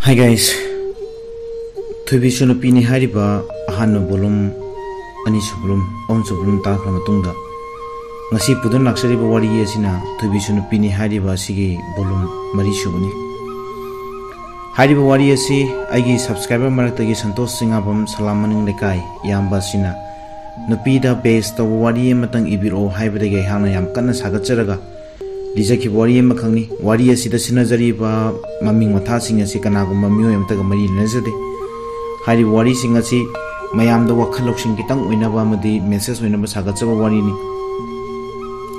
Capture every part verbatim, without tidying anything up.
Hi guys, ꯊꯣꯏꯕꯤꯁꯨ ꯅꯨꯄꯤꯅꯤ ꯍꯥꯏꯔꯤꯕ ꯑꯍꯥꯟꯕ volume, ꯑꯅꯤꯁꯨꯕ volume, ꯑꯍꯨꯝꯁꯨꯕ volume ꯇꯥꯈ꯭ꯔ ꯃꯇꯨꯡꯗ, ꯉꯁꯤ ꯄꯨꯗꯨꯅ ꯂꯥꯛꯆꯔꯤꯕ ꯋꯥꯔꯤ ꯑꯁꯤꯅ ꯊꯣꯏꯕꯤꯁꯨ ꯅꯨꯄꯤꯅꯤ ꯍꯥꯏꯔꯤꯕ ꯑꯁꯤꯒꯤ volume ꯃꯔꯤꯁꯨꯕꯅꯤ꯫ ꯍꯥꯏꯔꯤꯕ ꯋꯥꯔꯤ ꯑꯁꯤ ꯑꯩꯒꯤ subscriber ꯃꯔꯛꯇꯒꯤ ꯁꯟꯇꯣꯁ ꯆꯤꯡꯉꯥꯕꯝ, ꯁꯂꯥꯝ ꯃꯅꯤꯡ ꯂꯩꯀꯥꯏ, ꯏꯌꯥꯝꯕ ꯑꯁꯤꯅ ꯅꯨꯄꯤꯗ base ꯇꯧꯕ ꯋꯥꯔꯤ ꯑꯃꯇꯪ ꯏꯕꯤꯔꯛꯑꯣ ꯍꯥꯏꯕꯗꯒꯤ ꯑꯩꯍꯥꯛꯅ ꯌꯥꯝ ꯀꯟꯅ ꯁꯥꯒꯠꯆꯔꯒ ꯂꯤꯖꯈꯤꯕ ꯋꯥꯔꯤ ꯑꯃꯈꯛꯅꯤ꯫ ꯋꯥꯔꯤ ꯑꯁꯤꯗ ꯁꯤꯖꯤꯟꯅꯖꯔꯤꯕ ꯃꯃꯤꯡ ꯃꯊꯥꯁꯤꯡ ꯑꯁꯤ ꯀꯅꯥꯒꯨꯝꯕ ꯃꯤꯑꯣꯏ ꯑꯃꯠꯇꯒ ꯃꯔꯤ ꯂꯩꯅꯖꯗꯦ꯫ ꯍꯥꯏꯔꯤꯕ ꯋꯥꯔꯤꯁꯤꯡ ꯑꯁꯤ ꯃꯌꯥꯝꯗ ꯋꯥꯈꯜ ꯂꯧꯁꯤꯡ ꯈꯤꯇꯪ ꯑꯣꯏꯅꯕ ꯑꯃꯗꯤ message ꯑꯣꯏꯅꯕ ꯁꯥꯒꯠꯆꯕ ꯋꯥꯔꯤꯅꯤ꯫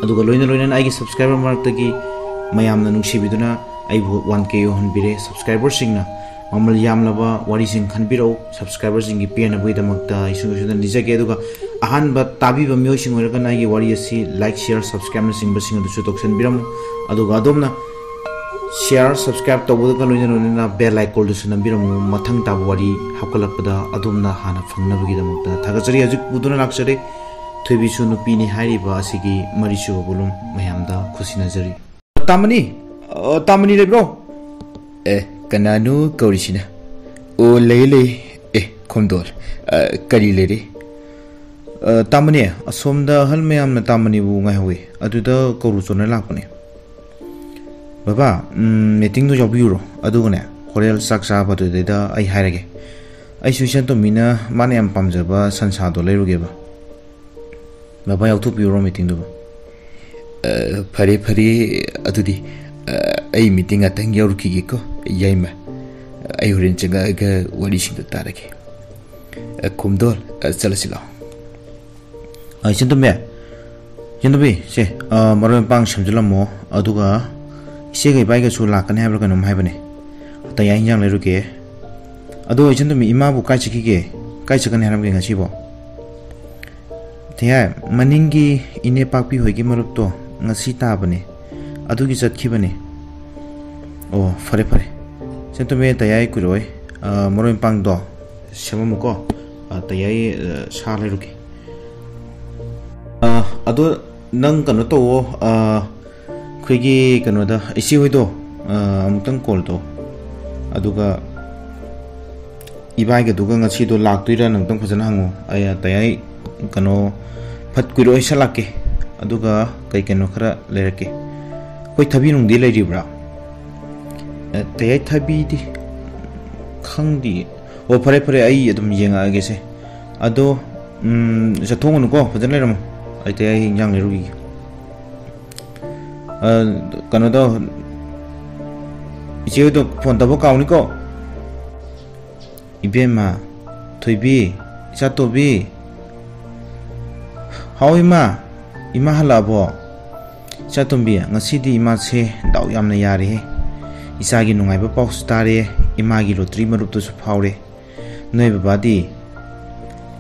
ꯑꯗꯨꯒ ꯂꯣꯏꯅ ꯂꯣꯏꯅꯅ ꯑꯩꯒꯤ subscriber ꯃꯔꯛꯇꯒꯤ ꯃꯌꯥꯝꯅ ꯅꯨꯡꯁꯤꯕꯤꯗꯨꯅ ꯑꯩꯕꯨ one K ꯌꯧꯍꯟꯕꯤꯔꯦ꯫ Subscriberꯁꯤꯡꯅ ꯃꯃꯜ ꯌꯥꯝꯂꯕ ꯋꯥꯔꯤꯁꯤꯡ ꯈꯟꯕꯤꯔꯛꯎ꯫ Subscriberꯁꯤꯡꯒꯤ ꯄꯦꯟꯅꯕꯒꯤꯗꯃꯛꯇ ꯑꯩ ꯁꯨꯡꯁꯣꯏ ꯁꯣꯏꯗꯅ ꯂꯤꯖꯒꯦ꯫ ꯑꯗꯨꯒ ꯑꯍꯥꯟꯕ ꯇꯥꯕꯤꯕ ꯃꯤꯑꯣꯏꯁꯤꯡ ꯑꯣꯏꯔꯒꯅ ꯑꯩꯒꯤ ꯋꯥꯔꯤ ꯑꯁꯤ like, share, subscribeꯅꯆꯤꯡꯕꯁꯤꯡ ꯑꯗꯨꯁꯨ ꯇꯧꯁꯟꯕꯤꯔꯝꯃꯨ꯫ ꯑꯗꯨꯒ ꯑꯗꯣꯝꯅ share, subscribe ꯇꯧꯕꯒ ꯂꯣꯏꯅ ꯂꯣꯏꯅꯅ bell iconꯗꯨꯁꯨ ꯅꯝꯕꯤꯔꯝꯃꯨ꯫ ꯃꯊꯪ ꯇꯥꯕ ꯋꯥꯔꯤ ꯍꯥꯞꯀꯠꯂꯛꯄꯗ ꯑꯗꯣꯝꯅ ꯍꯥꯟꯅ ꯐꯪꯅꯕꯒꯤꯗꯃꯛꯇ ꯊꯥꯒꯠꯆꯔꯤ꯫ ꯍꯧꯖꯤꯛ ꯄꯨꯗꯨꯅ ꯂꯥꯛꯆꯔꯦ ꯊꯣꯏꯕꯤꯁꯨ ꯅꯨꯄꯤꯅꯤ ꯍꯥꯏꯔꯤꯕ ꯑꯁꯤꯒꯤ ꯃꯔꯤꯁꯨꯕ volume꯫ ꯃꯌꯥꯝꯗ ꯈꯨꯠꯁꯤꯟꯅꯖꯔꯤ꯫ ꯇꯥꯃꯅꯤ, ꯑ, ꯇꯥꯃꯅꯤ ꯂꯩꯕ꯭ꯔꯣ? ꯑꯦ, ꯀꯅꯥꯅꯣ ꯀꯧꯔꯤꯁꯤꯅ? ꯑꯣ, ꯂꯩ, ꯂꯩ꯫ ꯑꯦ, ꯈꯣꯝꯗꯣꯜ, ꯑ, ꯀꯔꯤ ꯂꯩꯔꯦ? ꯑ, ꯇꯥꯃꯅꯤ, ꯑꯁꯣꯝꯗ ꯑꯍꯜ ꯃꯌꯥꯝꯅ ꯇꯥꯃꯅꯤꯕꯨ ꯉꯥꯏꯍꯧꯋꯤ, ꯑꯗꯨꯗ ꯀꯧꯔꯨ ꯆꯣꯅ ꯂꯥꯛꯄꯅꯦ꯫ ꯕꯕꯥ, ꯎꯝ, meetingꯗꯣ ꯌꯥꯎꯕꯤꯔꯨꯔꯣ, ꯑꯗꯨꯒꯅꯦ, ꯍꯣꯔꯦꯟ ꯆꯥꯛ ꯆꯥꯕꯗꯨꯗꯩꯗ ꯑꯩ ꯍꯥꯏꯔꯒꯦ꯫ ꯑꯩꯁꯨ ꯏꯆꯟꯇꯣꯝꯕꯤꯅ ꯃꯥꯅ ꯌꯥꯝ ꯄꯥꯝꯖꯕ ꯁꯟꯁꯥꯗꯣ ꯂꯩꯔꯨꯒꯦꯕ꯫ ꯕꯕꯥ, ꯌꯥꯎꯊꯣꯛꯄꯤꯔꯨꯔꯣ meetingꯗꯨꯕꯨ꯫ ꯑ, ꯐꯔꯦ, ꯐꯔꯦ, ꯑꯗꯨꯗꯤ, ꯑ, ꯑꯩ meeting ꯉꯥꯛꯇꯪ ꯌꯥꯎꯔꯨꯈꯤꯒꯦꯀꯣ, ꯌꯥꯏꯃ꯫ ꯑꯩ ꯍꯣꯔꯦꯟ ꯆꯪꯉꯛꯑꯒ ꯋꯥꯔꯤꯁꯤꯡꯗꯣ ꯇꯥꯔꯒꯦ꯫ ꯑ, ꯈꯣꯝꯗꯣꯜ, ꯑ, ꯆꯠꯂꯁꯤ ꯂꯥꯛꯑꯣ꯫ ꯑ, ꯏꯆꯟꯇꯣꯝꯕꯤ, ꯏꯆꯟꯇꯣꯝꯕꯤ, ꯁꯦ, ꯑ, ꯃꯔꯣꯏ ꯃꯄꯥꯡ ꯁꯦꯝꯖꯤꯜꯂꯝꯃꯣ, ꯑꯗꯨꯒ ꯏꯆꯦꯒ ꯏꯕꯥꯏꯒꯁꯨ ꯂꯥꯛꯀꯅꯤ ꯍꯥꯏꯕ꯭ꯔꯥ ꯀꯩꯅꯣꯝ ꯍꯥꯏꯕꯅꯦ꯫ ꯇꯌꯥꯏ ꯏꯟꯖꯥꯡ ꯂꯩꯔꯨꯒꯦ꯫ ꯑꯗꯣ ꯏꯆꯟꯇꯣꯝꯕꯤ, ꯏꯃꯥꯕꯨ ꯀꯥꯏ ꯆꯠꯈꯤꯒꯦ? ꯀꯥꯏ ꯆꯠꯀꯅꯤ ꯍꯥꯏꯔꯝꯒꯦ ꯉꯁꯤꯕꯣ? ꯇꯌꯥꯏ, ꯃꯅꯤꯡꯒꯤ ꯏꯅꯦ ꯄꯥꯛꯄꯤ ꯍꯣꯏꯒꯤ ꯃꯔꯨꯞꯇꯣ ꯉꯁꯤ ꯇꯥꯕꯅꯦ, ꯑꯗꯨꯒꯤ ꯆꯠꯈꯤꯕꯅꯦ꯫ ꯑꯣ, ꯐꯔꯦ, ꯐꯔꯦ꯫ ꯏꯆꯟꯇꯣꯝꯕꯤ, ꯇꯌꯥꯏ ꯀꯨꯏꯔꯣꯏ꯫ ꯑ, ꯃꯔꯣꯏ ꯃꯄꯥꯡꯗꯣ ꯁꯦꯝꯃꯝꯃꯨꯀꯣ꯫ ꯑ, ꯇꯌꯥꯏ, ꯑ, ꯁꯥ ꯂꯩꯔꯨꯒꯦ꯫ ꯑ, ꯑꯗꯣ ꯅꯪ ꯀꯩꯅꯣ ꯇꯧꯋꯣ, ꯑ, ꯑꯩꯈꯣꯏꯒꯤ ꯀꯩꯅꯣꯗ, ꯏꯆꯦ ꯍꯣꯏꯗꯣ, ꯑ, ꯑꯃꯨꯛꯇꯪ call ꯇꯧ꯫ ꯑꯗꯨꯒ ꯏꯕꯥꯏꯒꯗꯨꯒ ꯉꯁꯤꯗꯣ ꯂꯥꯛꯇꯣꯏꯔꯥ ꯅꯪꯇꯪ ꯐꯖꯅ ꯍꯪꯉꯣ꯫ ꯑꯩ ꯇꯌꯥꯏ ꯀꯩꯅꯣ ꯐꯠ ꯀꯨꯏꯔꯣꯏ ꯁꯠ ꯂꯥꯛꯀꯦ꯫ ꯑꯗꯨꯒ ꯀꯩ ꯀꯩꯅꯣ ꯈꯔ ꯂꯩꯔꯛꯀꯦ꯫ ꯑꯩꯈꯣꯏ ꯊꯕꯤ ꯅꯨꯡꯗꯤ ꯂꯩꯔꯤꯕ꯭ꯔꯥ? ꯑꯦ, ꯇꯌꯥꯏ ꯊꯕꯤꯗꯤ ꯈꯪꯗꯤꯌꯦ꯫ ꯑꯣ, ꯐꯔꯦ ꯐꯔꯦ, ꯑꯩ ꯑꯗꯨꯝ ꯌꯦꯡꯉꯛꯑꯒꯦꯁꯦ꯫ ꯑꯗꯣ ꯎꯝ, ꯆꯠꯊꯣꯛꯎꯅꯨꯀꯣ, ꯐꯖꯅ ꯂꯩꯔꯝꯃꯣ꯫ ꯑꯩ ꯇꯌꯥꯏ ꯏꯟꯖꯥꯡ ꯂꯩꯔꯨꯈꯤꯒꯦ꯫ ꯑ, ꯀꯩꯅꯣ ꯇꯧ, ꯏꯆꯦ ꯍꯣꯏꯗꯣ ꯐꯣꯟ ꯇꯧꯕ ꯀꯥꯎꯅꯤꯀꯣ꯫ ꯏꯕꯦꯝꯃ, ꯊꯣꯏꯕꯤ, ꯏꯆꯥꯇꯣꯝꯕꯤ꯫ ꯍꯥꯎ ꯏꯃꯥ, ꯏꯃꯥ ꯍꯜꯂꯛꯑꯕꯣ? ꯏꯆꯥꯇꯣꯝꯕꯤ, ꯉꯁꯤꯗꯤ ꯏꯃꯥꯁꯦ ꯗꯥꯎ ꯌꯥꯝꯅ ꯌꯥꯔꯦꯍꯦ꯫ ꯏꯆꯥꯒꯤ ꯅꯨꯡꯉꯥꯏꯕ ꯄꯥꯎꯁꯨ ꯇꯥꯔꯦ, ꯏꯃꯥꯒꯤ ꯂꯣꯇ꯭ꯔꯤ ꯃꯔꯨꯞꯇꯨꯁꯨ ꯐꯥꯎꯔꯦ꯫ ꯅꯣꯏ ꯕꯕꯥꯗꯤ?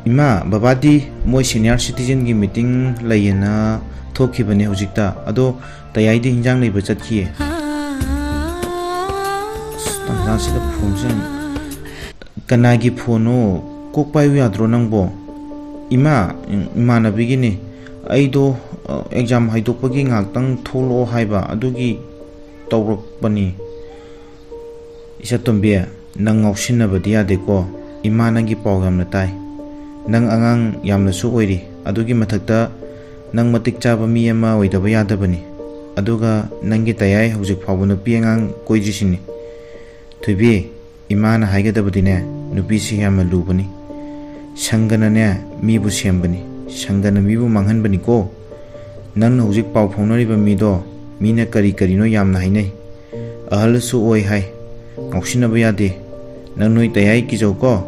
ꯏꯃꯥ, ꯕꯕꯥꯗꯤ ꯃꯣꯏ senior citizenꯒꯤ meeting ꯂꯩꯌꯦꯅ ꯊꯣꯛꯈꯤꯕꯅꯦ ꯍꯧꯖꯤꯛꯇ꯫ ꯑꯗꯣ ꯇꯌꯥꯏꯗꯤ ꯍꯤꯟꯖꯥꯡ ꯂꯩꯕ ꯆꯠꯈꯤꯌꯦ꯫ ꯑꯁ, ꯇꯟꯖꯥꯁꯤꯗ ꯐꯣꯟꯁꯦ꯫ ꯀꯅꯥꯒꯤ ꯐꯣꯟꯅꯣ? ꯀꯣꯛ ꯄꯥꯏꯌꯨ ꯌꯥꯗ꯭ꯔꯣ ꯅꯪꯕꯣ? ꯏꯃꯥ, ꯏꯃꯥꯟꯅꯕꯤꯒꯤꯅꯦ꯫ ꯑꯩꯗꯣ, ꯑ, exam ꯍꯥꯏꯗꯣꯛꯄꯒꯤ ꯉꯥꯏꯍꯥꯛꯇꯪ ꯊꯣꯛꯂꯛꯑꯣ ꯍꯥꯏꯕ, ꯑꯗꯨꯒꯤ ꯇꯧꯔꯛꯄꯅꯤ꯫ ꯏꯆꯥꯇꯣꯝꯕꯤ, ꯅꯪ ꯉꯥꯎꯁꯤꯟꯅꯕꯗꯤ ꯌꯥꯗꯦꯀꯣ꯫ ꯏꯃꯥ ꯅꯪꯒꯤ ꯄꯥꯎ ꯌꯥꯝꯅ ꯇꯥꯏ꯫ ꯅꯪ ꯑꯉꯥꯡ ꯌꯥꯝꯅꯁꯨ ꯑꯣꯏꯔꯤ꯫ ꯑꯗꯨꯒꯤ ꯃꯊꯛꯇ ꯅꯪ ꯃꯇꯤꯛ ꯆꯥꯕ ꯃꯤ ꯑꯃ ꯑꯣꯏꯗꯕ ꯌꯥꯗꯕꯅꯤ꯫ ꯑꯗꯨꯒ ꯅꯪꯒꯤ ꯇꯌꯥꯏ ꯍꯧꯖꯤꯛ ꯐꯥꯎꯕ ꯅꯨꯄꯤ ꯑꯉꯥꯡ ꯀꯣꯏꯗ꯭ꯔꯤꯁꯤꯅꯤ꯫ ꯊꯣꯏꯕꯤ, ꯏꯃꯥꯅ ꯍꯥꯏꯒꯗꯕꯗꯤꯅꯦ, ꯅꯨꯄꯤꯁꯤ ꯌꯥꯝꯅ ꯂꯨꯕꯅꯤ꯫ ꯁꯪꯒꯅꯅꯦ ꯃꯤꯕꯨ ꯁꯦꯝꯕꯅꯤ, ꯁꯪꯒꯅ ꯃꯤꯕꯨ ꯃꯥꯡꯍꯟꯕꯅꯤꯀꯣ꯫ ꯅꯪꯅ ꯍꯧꯖꯤꯛ ꯄꯥꯎ ꯐꯥꯎꯅꯔꯤꯕ ꯃꯤꯗꯣ ꯃꯤꯅ ꯀꯔꯤ ꯀꯔꯤꯅꯣ ꯌꯥꯝꯅ ꯍꯥꯏꯅꯩ꯫ ꯑꯍꯜꯁꯨ ꯑꯣꯏ ꯍꯥꯏ꯫ ꯉꯥꯎꯁꯤꯟꯅꯕ ꯌꯥꯗꯦ꯫ ꯅꯪ ꯅꯣꯏ ꯇꯌꯥꯏ ꯀꯤꯖꯧꯀꯣ꯫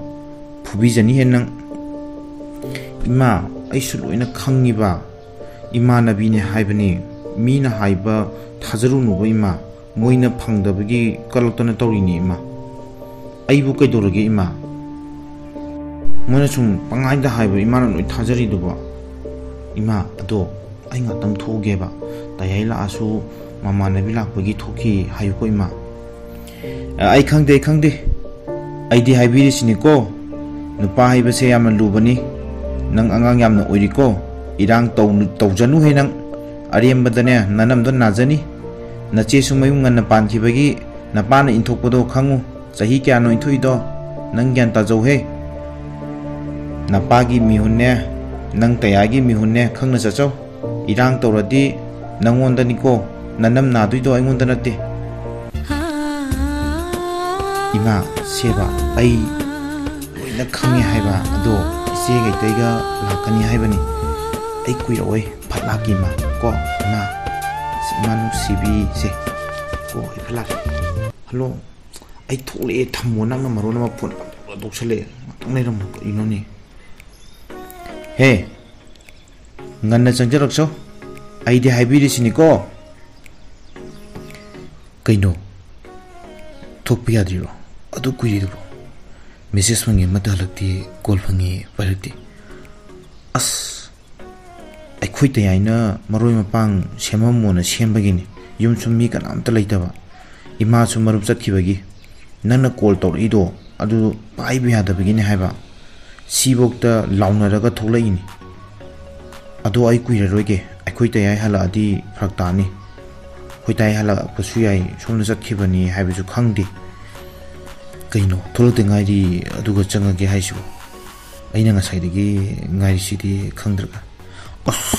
ꯐꯨꯕꯤꯖꯅꯤ ꯍꯦ ꯅꯪ꯫ ꯏꯃꯥ, ꯑꯩꯁꯨ ꯂꯣꯏꯅ ꯈꯪꯉꯤꯕ꯫ ꯏꯃꯥꯟꯅꯕꯤꯅꯦ ꯍꯥꯏꯕꯅꯤ꯫ ꯃꯤꯅ ꯍꯥꯏꯕ ꯊꯥꯖꯔꯨꯅꯨꯕ ꯏꯃꯥ꯫ ꯃꯣꯏꯅ ꯐꯪꯗꯕꯒꯤ ꯀꯜꯂꯛꯇꯅ ꯇꯧꯔꯤꯅꯤ ꯏꯃꯥ꯫ ꯑꯩꯕꯨ ꯀꯩꯗꯧꯔꯒꯦ ꯏꯃꯥ? ꯃꯣꯏꯅ ꯁꯨꯝ ꯄꯪꯍꯥꯏꯗ ꯍꯥꯏꯕ ꯏꯃꯥꯅ ꯂꯣꯏ ꯊꯥꯖꯔꯤꯗꯨꯕꯣ? ꯏꯃꯥ, ꯑꯗꯣ ꯑꯩ ꯉꯥꯛꯇꯪ ꯊꯣꯛꯎꯒꯦꯕ꯫ ꯇꯌꯥꯏ ꯂꯥꯛꯑꯁꯨ ꯃꯃꯥꯟꯅꯕꯤ ꯂꯥꯛꯄꯒꯤ ꯊꯣꯛꯈꯤ ꯍꯥꯏꯌꯨꯀꯣ ꯏꯃꯥ꯫ ꯑ, ꯑꯩ ꯈꯪꯗꯦ, ꯑꯩ ꯈꯪꯗꯦ꯫ ꯑꯩꯗꯤ ꯍꯥꯏꯕꯤꯔꯤꯁꯤꯅꯤꯀꯣ, ꯅꯨꯄꯥ ꯍꯥꯏꯕꯁꯦ ꯌꯥꯝꯅ ꯂꯨꯕꯅꯤ꯫ ꯅꯪ ꯑꯉꯥꯡ ꯌꯥꯝꯅ ꯑꯣꯏꯔꯤꯀꯣ꯫ ꯏꯔꯥꯡ ꯇꯧ-, ꯇꯧꯖꯅꯨꯍꯦ ꯅꯪ꯫ ꯑꯔꯦꯝꯕꯗꯅꯦ ꯅꯅꯝꯗꯣ ꯅꯥꯖꯅꯤ꯫ ꯅꯆꯦꯁꯨ ꯃꯌꯨꯝ ꯉꯟꯅ ꯄꯥꯟꯈꯤꯕꯒꯤ ꯅꯄꯥꯅ ꯏꯟꯊꯣꯛꯄꯗꯣ ꯈꯪꯉꯨ꯫ ꯆꯍꯤ ꯀꯌꯥꯅꯣ ꯏꯟꯊꯣꯛꯏꯗꯣ? ꯅꯪ ꯒ꯭ꯌꯥꯟ ꯇꯥꯖꯧꯍꯦ꯫ ꯅꯄꯥꯒꯤ ꯃꯤꯍꯨꯟꯅꯦ, ꯅꯪ ꯇꯌꯥꯏꯒꯤ ꯃꯤꯍꯨꯟꯅꯦ, ꯈꯪꯅ ꯆꯠꯆꯧ꯫ ꯏꯔꯥꯡ ꯇꯧꯔꯗꯤ ꯅꯪꯉꯣꯟꯗꯅꯤꯀꯣ, ꯅꯅꯝ ꯅꯥꯗꯣꯏꯗꯣ ꯑꯩꯉꯣꯟꯗ ꯅꯠꯇꯦ꯫ ꯏꯃꯥ, ꯁꯦꯕ, ꯑꯩ ꯂꯣꯏꯅ ꯈꯪꯉꯦ ꯍꯥꯏꯕ, ꯑꯗꯣ ꯏꯆꯦꯒ ꯏꯇꯩꯒ ꯂꯥꯛꯀꯅꯤ ꯍꯥꯏꯕꯅꯤ꯫ ꯑꯩ ꯀꯨꯏꯔꯛꯑꯣꯏ, ꯐꯠ ꯂꯥꯛꯀꯦ ꯏꯃꯥ, ꯀꯣ, ꯏꯃꯥ꯫ ꯏꯃꯥ ꯅꯨꯡꯁꯤꯕꯤꯁꯦ, ꯀꯣ, ꯑꯩ ꯐꯠ ꯂꯥꯛꯀꯦ꯫ ꯍꯜꯂꯣ, ꯑꯩ ꯊꯣꯛꯂꯛꯑꯦ, ꯊꯝꯃꯣ, ꯅꯪꯅ ꯃꯔꯣꯟ ꯑꯃ ꯐꯣꯟ ꯇꯧꯁꯜꯂꯛꯑꯦ, ꯉꯥꯛꯇꯪ ꯂꯩꯔꯝꯃꯣ, ꯀꯔꯤꯅꯣꯅꯦ? ꯍꯦ, ꯉꯟꯅ ꯆꯪꯖꯔꯛꯆꯧ, ꯑꯩꯗꯤ ꯍꯥꯏꯕꯤꯔꯤꯁꯤꯅꯤꯀꯣ꯫ ꯀꯩꯅꯣ? ꯊꯣꯛꯄ ꯌꯥꯗ꯭ꯔꯤꯔꯣ? ꯑꯗꯨ ꯀꯨꯏꯔꯤꯗꯨꯕꯨ? ꯃꯦꯁꯦꯖ ꯐꯪꯉꯦ ꯑꯃꯠꯇ ꯍꯜꯂꯛꯇꯦ, ꯀꯣꯜ ꯐꯪꯉꯦ ꯄꯥꯏꯔꯛꯇꯦ꯫ ꯑꯁ, ꯑꯩꯈꯣꯏ ꯇꯌꯥꯏꯅ ꯃꯔꯣꯏ ꯃꯄꯥꯡ ꯁꯦꯝꯃꯝꯃꯣꯅ ꯁꯦꯝꯕꯒꯤꯅꯤ꯫ ꯌꯨꯝꯁꯨ ꯃꯤ ꯀꯅꯥꯝꯇ ꯂꯩꯇꯕ, ꯏꯃꯥꯁꯨ ꯃꯔꯨꯞ ꯆꯠꯈꯤꯕꯒꯤ꯫ ꯅꯪꯅ ꯀꯣꯜ ꯇꯧꯔꯛꯏꯗꯣ ꯑꯗꯨ ꯄꯥꯏꯕ ꯌꯥꯗꯕꯒꯤꯅꯦ ꯍꯥꯏꯕ꯫ ꯁꯤꯐꯧꯗ ꯂꯥꯎꯅꯔꯒ ꯊꯣꯛꯂꯛꯏꯅꯤ꯫ ꯑꯗꯣ ꯑꯩ ꯀꯨꯏꯔꯔꯣꯏꯒꯦ, ꯑꯩꯈꯣꯏ ꯇꯌꯥꯏ ꯍꯜꯂꯛꯑꯗꯤ ꯐꯔꯛ ꯇꯥꯅꯤ꯫ ꯑꯩꯈꯣꯏ ꯇꯌꯥꯏ ꯍꯜꯂꯛꯄꯁꯨ ꯌꯥꯏ, ꯁꯣꯝꯗ ꯆꯠꯈꯤꯕꯅꯤ ꯍꯥꯏꯕꯁꯨ ꯈꯪꯗꯦ꯫ ꯀꯩꯅꯣ, ꯊꯣꯛꯂꯛꯇ ꯉꯥꯏꯔꯤ ꯑꯗꯨꯒ ꯆꯪꯉꯒꯦ ꯍꯥꯏꯁꯤꯕꯣ? ꯑꯩꯅ ꯉꯁꯥꯏꯗꯒꯤ ꯉꯥꯏꯔꯤꯁꯤꯗꯤ ꯈꯪꯗ꯭ꯔꯒ꯫ ꯑꯁ,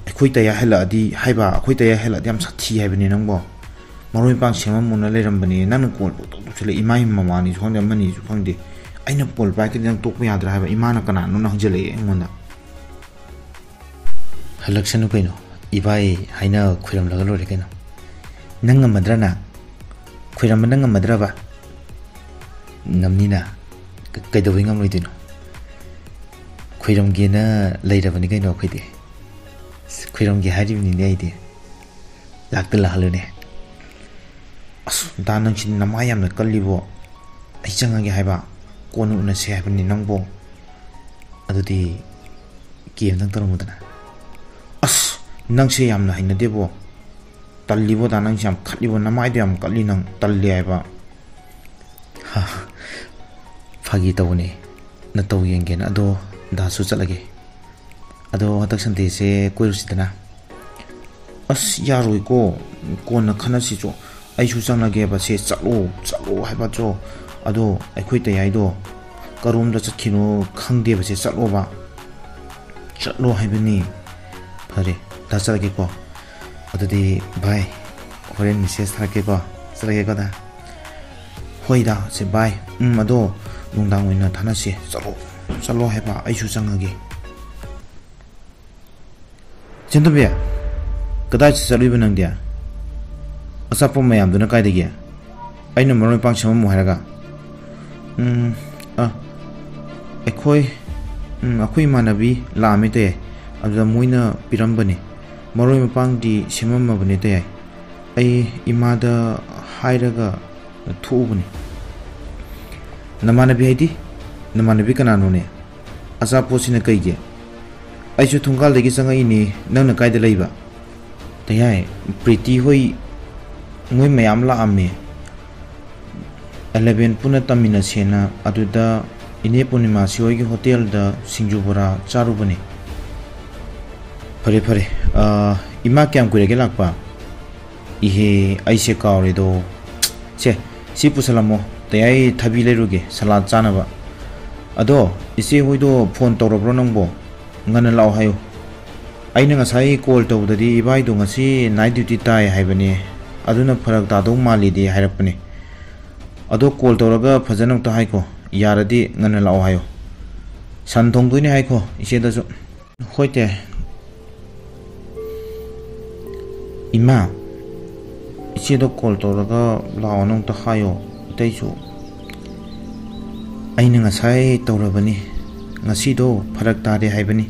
ꯑꯩꯈꯣꯏ ꯇꯌꯥꯏ ꯍꯜꯂꯛꯑꯗꯤ ꯍꯥꯏꯕ, ꯑꯩꯈꯣꯏ ꯇꯌꯥꯏ ꯍꯜꯂꯛꯑꯗꯤ ꯌꯥꯝ ꯁꯥꯊꯤ ꯍꯥꯏꯕꯅꯦ ꯅꯪꯕꯣ꯫ ꯃꯔꯣꯏ ꯃꯄꯥꯡ ꯁꯦꯝꯃꯝꯃꯣꯅ ꯂꯩꯔꯝꯕꯅꯦ, ꯅꯪꯅ ꯀꯣꯜ ꯄꯪꯇꯧ ꯇꯧꯁꯜꯂꯛꯑꯦ, ꯏꯃꯥꯒꯤ ꯃꯃꯥꯅꯤꯁꯨ ꯈꯪꯗꯦ, ꯑꯃꯅꯤꯁꯨ ꯈꯪꯗꯦ꯫ ꯑꯩꯅ ꯀꯣꯜ ꯄꯥꯏꯈꯠꯂꯗꯤ ꯅꯪ ꯇꯣꯛꯄ ꯌꯥꯗ꯭ꯔꯥ ꯍꯥꯏꯕ, ꯏꯃꯥꯅ ꯀꯅꯥꯅꯣꯅ ꯍꯪꯖꯜꯂꯛꯑꯦ ꯑꯩꯉꯣꯟꯗ꯫ ꯍꯜꯂꯛꯁꯅꯨ ꯀꯩꯅꯣ, ꯏꯕꯥꯏ ꯍꯥꯏꯅ ꯈꯣꯏꯔꯝꯂꯒ ꯂꯣꯏꯔꯦ ꯀꯩꯅꯣ꯫ ꯅꯪ ꯉꯝꯃꯗ꯭ꯔꯅ? ꯈꯣꯏꯔꯝꯕ ꯅꯪ ꯉꯝꯃꯗ꯭ꯔꯕ? ꯉꯝꯅꯤꯅ꯫ ꯀ-, ꯀꯩꯗꯧꯕꯩ ꯉꯝꯂꯣꯏꯗꯣꯏꯅꯣ? ꯈꯣꯏꯔꯝꯒꯦꯅ ꯂꯩꯔꯕꯅꯤ ꯀꯩꯅꯣ ꯑꯩꯈꯣꯏꯗꯤ꯫ ꯑꯁ, ꯈꯣꯏꯔꯝꯒꯦ ꯍꯥꯏꯔꯤꯕꯅꯤꯅꯦ ꯑꯩꯗꯤ꯫ ꯂꯥꯛꯇ ꯂꯥꯛꯍꯜꯂꯨꯅꯦ꯫ ꯑꯁ, ꯗꯥ ꯅꯪꯁꯤ ꯅꯃꯥꯏ ꯌꯥꯝꯅ ꯀꯜꯂꯤꯕꯣ꯫ ꯑꯩ ꯆꯪꯉꯒꯦ ꯍꯥꯏꯕ, ꯀꯣꯟꯅ ꯎꯅꯁꯦ ꯍꯥꯏꯕꯅꯤ ꯅꯪꯕꯣ꯫ ꯑꯗꯨꯗꯤ ꯀꯦ ꯑꯝꯇꯪ ꯇꯧꯔꯝꯃꯨꯗꯅ꯫ ꯑꯁ, ꯅꯪꯁꯦ ꯌꯥꯝꯅ ꯍꯩꯅꯗꯦꯕꯣ꯫ ꯇꯜꯂꯤꯕꯣ ꯗꯥ, ꯅꯪꯁꯦ ꯌꯥꯝ ꯈꯠꯂꯤꯕꯣ, ꯅꯃꯥꯏꯗꯣ ꯌꯥꯝ ꯀꯜꯂꯤ, ꯅꯪ ꯇꯜꯂꯤ ꯍꯥꯏꯕ꯫ ꯍꯥ, ꯐꯥꯒꯤ ꯇꯧꯕꯅꯦ, ꯅꯇꯧ ꯌꯦꯡꯒꯦꯅ꯫ ꯑꯗꯣ ꯗꯥꯁꯨ ꯆꯠꯂꯒꯦ꯫ ꯑꯗꯣ ꯍꯟꯗꯛ ꯁꯟꯗꯦꯁꯦ ꯀꯣꯏꯔꯨꯁꯤꯗꯅ꯫ ꯑꯁ, ꯌꯥꯔꯣꯏꯀꯣ, ꯀꯣꯟꯅ ꯈꯟꯅꯁꯤꯆꯣ꯫ ꯑꯩꯁꯨ ꯆꯪꯂꯒꯦꯕ꯫ ꯁꯦ, ꯆꯠꯂꯣ, ꯆꯠꯂꯣ ꯍꯥꯏꯕ ꯆꯣ꯫ ꯑꯗꯣ ꯑꯩꯈꯣꯏ ꯇꯌꯥꯏꯗꯣ ꯀꯔꯣꯝꯗ ꯆꯠꯈꯤꯅꯣ ꯈꯪꯗꯦꯕ꯫ ꯁꯦ, ꯆꯠꯂꯣꯕ, ꯆꯠꯂꯣ ꯍꯥꯏꯕꯅꯤ꯫ ꯐꯔꯦ, ꯗꯥ, ꯆꯠꯂꯒꯦꯀꯣ꯫ ꯑꯗꯨꯗꯤ ꯚꯥꯏ, ꯍꯣꯔꯦꯟ ꯃꯦꯁꯦꯖ ꯊꯥꯔꯛꯀꯦꯀꯣ꯫ ꯆꯠꯂꯒꯦꯀꯣ, ꯗꯥ꯫ ꯍꯣꯏ, ꯗꯥ, ꯁꯦ, ꯚꯥꯏ꯫ ꯎꯝ, ꯑꯗꯣ ꯅꯨꯡꯗꯥꯡ ꯑꯣꯏꯅ ꯊꯥꯅꯁꯦ꯫ ꯆꯠꯂꯣ, ꯆꯠꯂꯣ ꯍꯥꯏꯕ, ꯑꯩꯁꯨ ꯆꯪꯉꯒꯦ꯫ ꯁꯦꯟꯗꯣꯝꯕꯤ, ꯀꯗꯥꯏ ꯆꯠꯂꯨꯏꯕ ꯅꯪꯗꯤ? ꯑꯆꯥꯄꯣꯠ ꯃꯌꯥꯝꯗꯨꯅ ꯀꯥꯏꯗꯒꯤ? ꯑꯩꯅ ꯃꯔꯣꯏ ꯃꯄꯥꯡ ꯁꯦꯝꯃꯝꯃꯣ ꯍꯥꯏꯔꯒ? ꯎꯝ, ꯑ, ꯑꯩꯈꯣꯏ, ꯎꯝ, ꯑꯩꯈꯣꯏ ꯏꯃꯥꯟꯅꯕꯤ ꯂꯥꯛꯑꯝꯃꯦ ꯇꯌꯥꯏ꯫ ꯑꯗꯨꯗ ꯃꯣꯏꯅ ꯄꯤꯔꯝꯕꯅꯦ꯫ ꯃꯔꯣꯏ ꯃꯄꯥꯡꯗꯤ ꯁꯦꯝꯃꯝꯃꯕꯅꯦ ꯇꯌꯥꯏ꯫ ꯑꯩ ꯏꯃꯥꯗ ꯍꯥꯏꯔꯒ ꯊꯣꯛꯎꯕꯅꯦ꯫ ꯅꯃꯥꯟꯅꯕꯤ ꯍꯥꯏꯗꯤ? ꯅꯃꯥꯟꯅꯕꯤ ꯀꯅꯥꯅꯣꯅꯦ? ꯑꯆꯥꯄꯣꯠꯁꯤꯅ ꯀꯩꯒꯤ? ꯑꯩꯁꯨ ꯊꯣꯡꯒꯥꯜꯗꯒꯤ ꯆꯪꯉꯛꯏꯅꯦ, ꯅꯪꯅ ꯀꯥꯏꯗ ꯂꯩꯕ? ꯇꯌꯥꯏ, ꯄ꯭ꯔꯤꯇꯤ ꯍꯣꯏ, ꯃꯣꯏ ꯃꯌꯥꯝ ꯂꯥꯛꯑꯝꯃꯦ꯫ ꯑꯦꯂꯦꯚꯦꯟ ꯄꯨꯟꯅ ꯇꯝꯃꯤꯟꯅꯁꯦꯅ꯫ ꯑꯗꯨꯗ ꯏꯅꯦ ꯄꯨꯔꯅꯤꯃꯥꯁꯤ ꯍꯣꯏꯒꯤ ꯍꯣꯇꯦꯜꯗ ꯁꯤꯡꯖꯨ ꯕꯣꯔꯥ ꯆꯥꯔꯨꯕꯅꯦ꯫ ꯐꯔꯦ, ꯐꯔꯦ꯫ ꯑ, ꯏꯃꯥ ꯀꯌꯥꯝ ꯀꯨꯏꯔꯒꯦ ꯂꯥꯛꯄ? ꯏꯍꯦ, ꯑꯩꯁꯦ ꯀꯥꯎꯔꯦꯗꯣ꯫ ꯁꯦ, ꯁꯤ ꯄꯨꯁꯜꯂꯝꯃꯣ꯫ ꯇꯌꯥꯏ, ꯊꯕꯤ ꯂꯩꯔꯨꯒꯦ ꯁꯂꯥꯗ ꯆꯥꯅꯕ꯫ ꯑꯗꯣ, ꯏꯆꯦ ꯍꯣꯏꯗꯣ ꯐꯣꯟ ꯇꯧꯔꯕ꯭ꯔꯣ ꯅꯪꯕꯣ? ꯉꯟꯅ ꯂꯥꯛꯑꯣ ꯍꯥꯏꯌꯨ꯫ ꯑꯩꯅ ꯉꯁꯥꯏ ꯀꯣꯜ ꯇꯧꯕꯗꯗꯤ ꯏꯕꯥꯏꯗꯣ ꯉꯁꯤ ꯅꯥꯏꯠ ꯗ꯭ꯌꯨꯇꯤ ꯇꯥꯏ ꯍꯥꯏꯕꯅꯦ, ꯑꯗꯨꯅ ꯐꯔꯛ ꯇꯥꯗꯧ ꯃꯥꯜꯂꯤꯗꯤ ꯍꯥꯏꯔꯛꯄꯅꯦ꯫ ꯑꯗꯣ ꯀꯣꯜ ꯇꯧꯔꯒ ꯐꯖꯅ ꯑꯝꯇ ꯍꯥꯏꯈꯣ, ꯌꯥꯔꯗꯤ ꯉꯟꯅ ꯂꯥꯛꯑꯣ ꯍꯥꯏꯌꯣ꯫ ꯁꯟ ꯊꯣꯡꯗꯣꯏꯅꯦ ꯍꯥꯏꯈꯣ ꯏꯆꯦꯗꯁꯨ꯫ ꯍꯣꯏ ꯇꯌꯥꯏ꯫ ꯏꯃꯥ, ꯏꯆꯦꯗꯣ ꯀꯣꯜ ꯇꯧꯔꯒ ꯂꯥꯛꯑꯣꯅ ꯑꯝꯇ ꯍꯥꯏꯌꯣ꯫ ꯑꯇꯩꯁꯨ ꯑꯩꯅ ꯉꯁꯥꯏ ꯇꯧꯔꯕꯅꯤ, ꯉꯁꯤꯗꯣ ꯐꯔꯛ ꯇꯥꯔꯦ ꯍꯥꯏꯕꯅꯤ꯫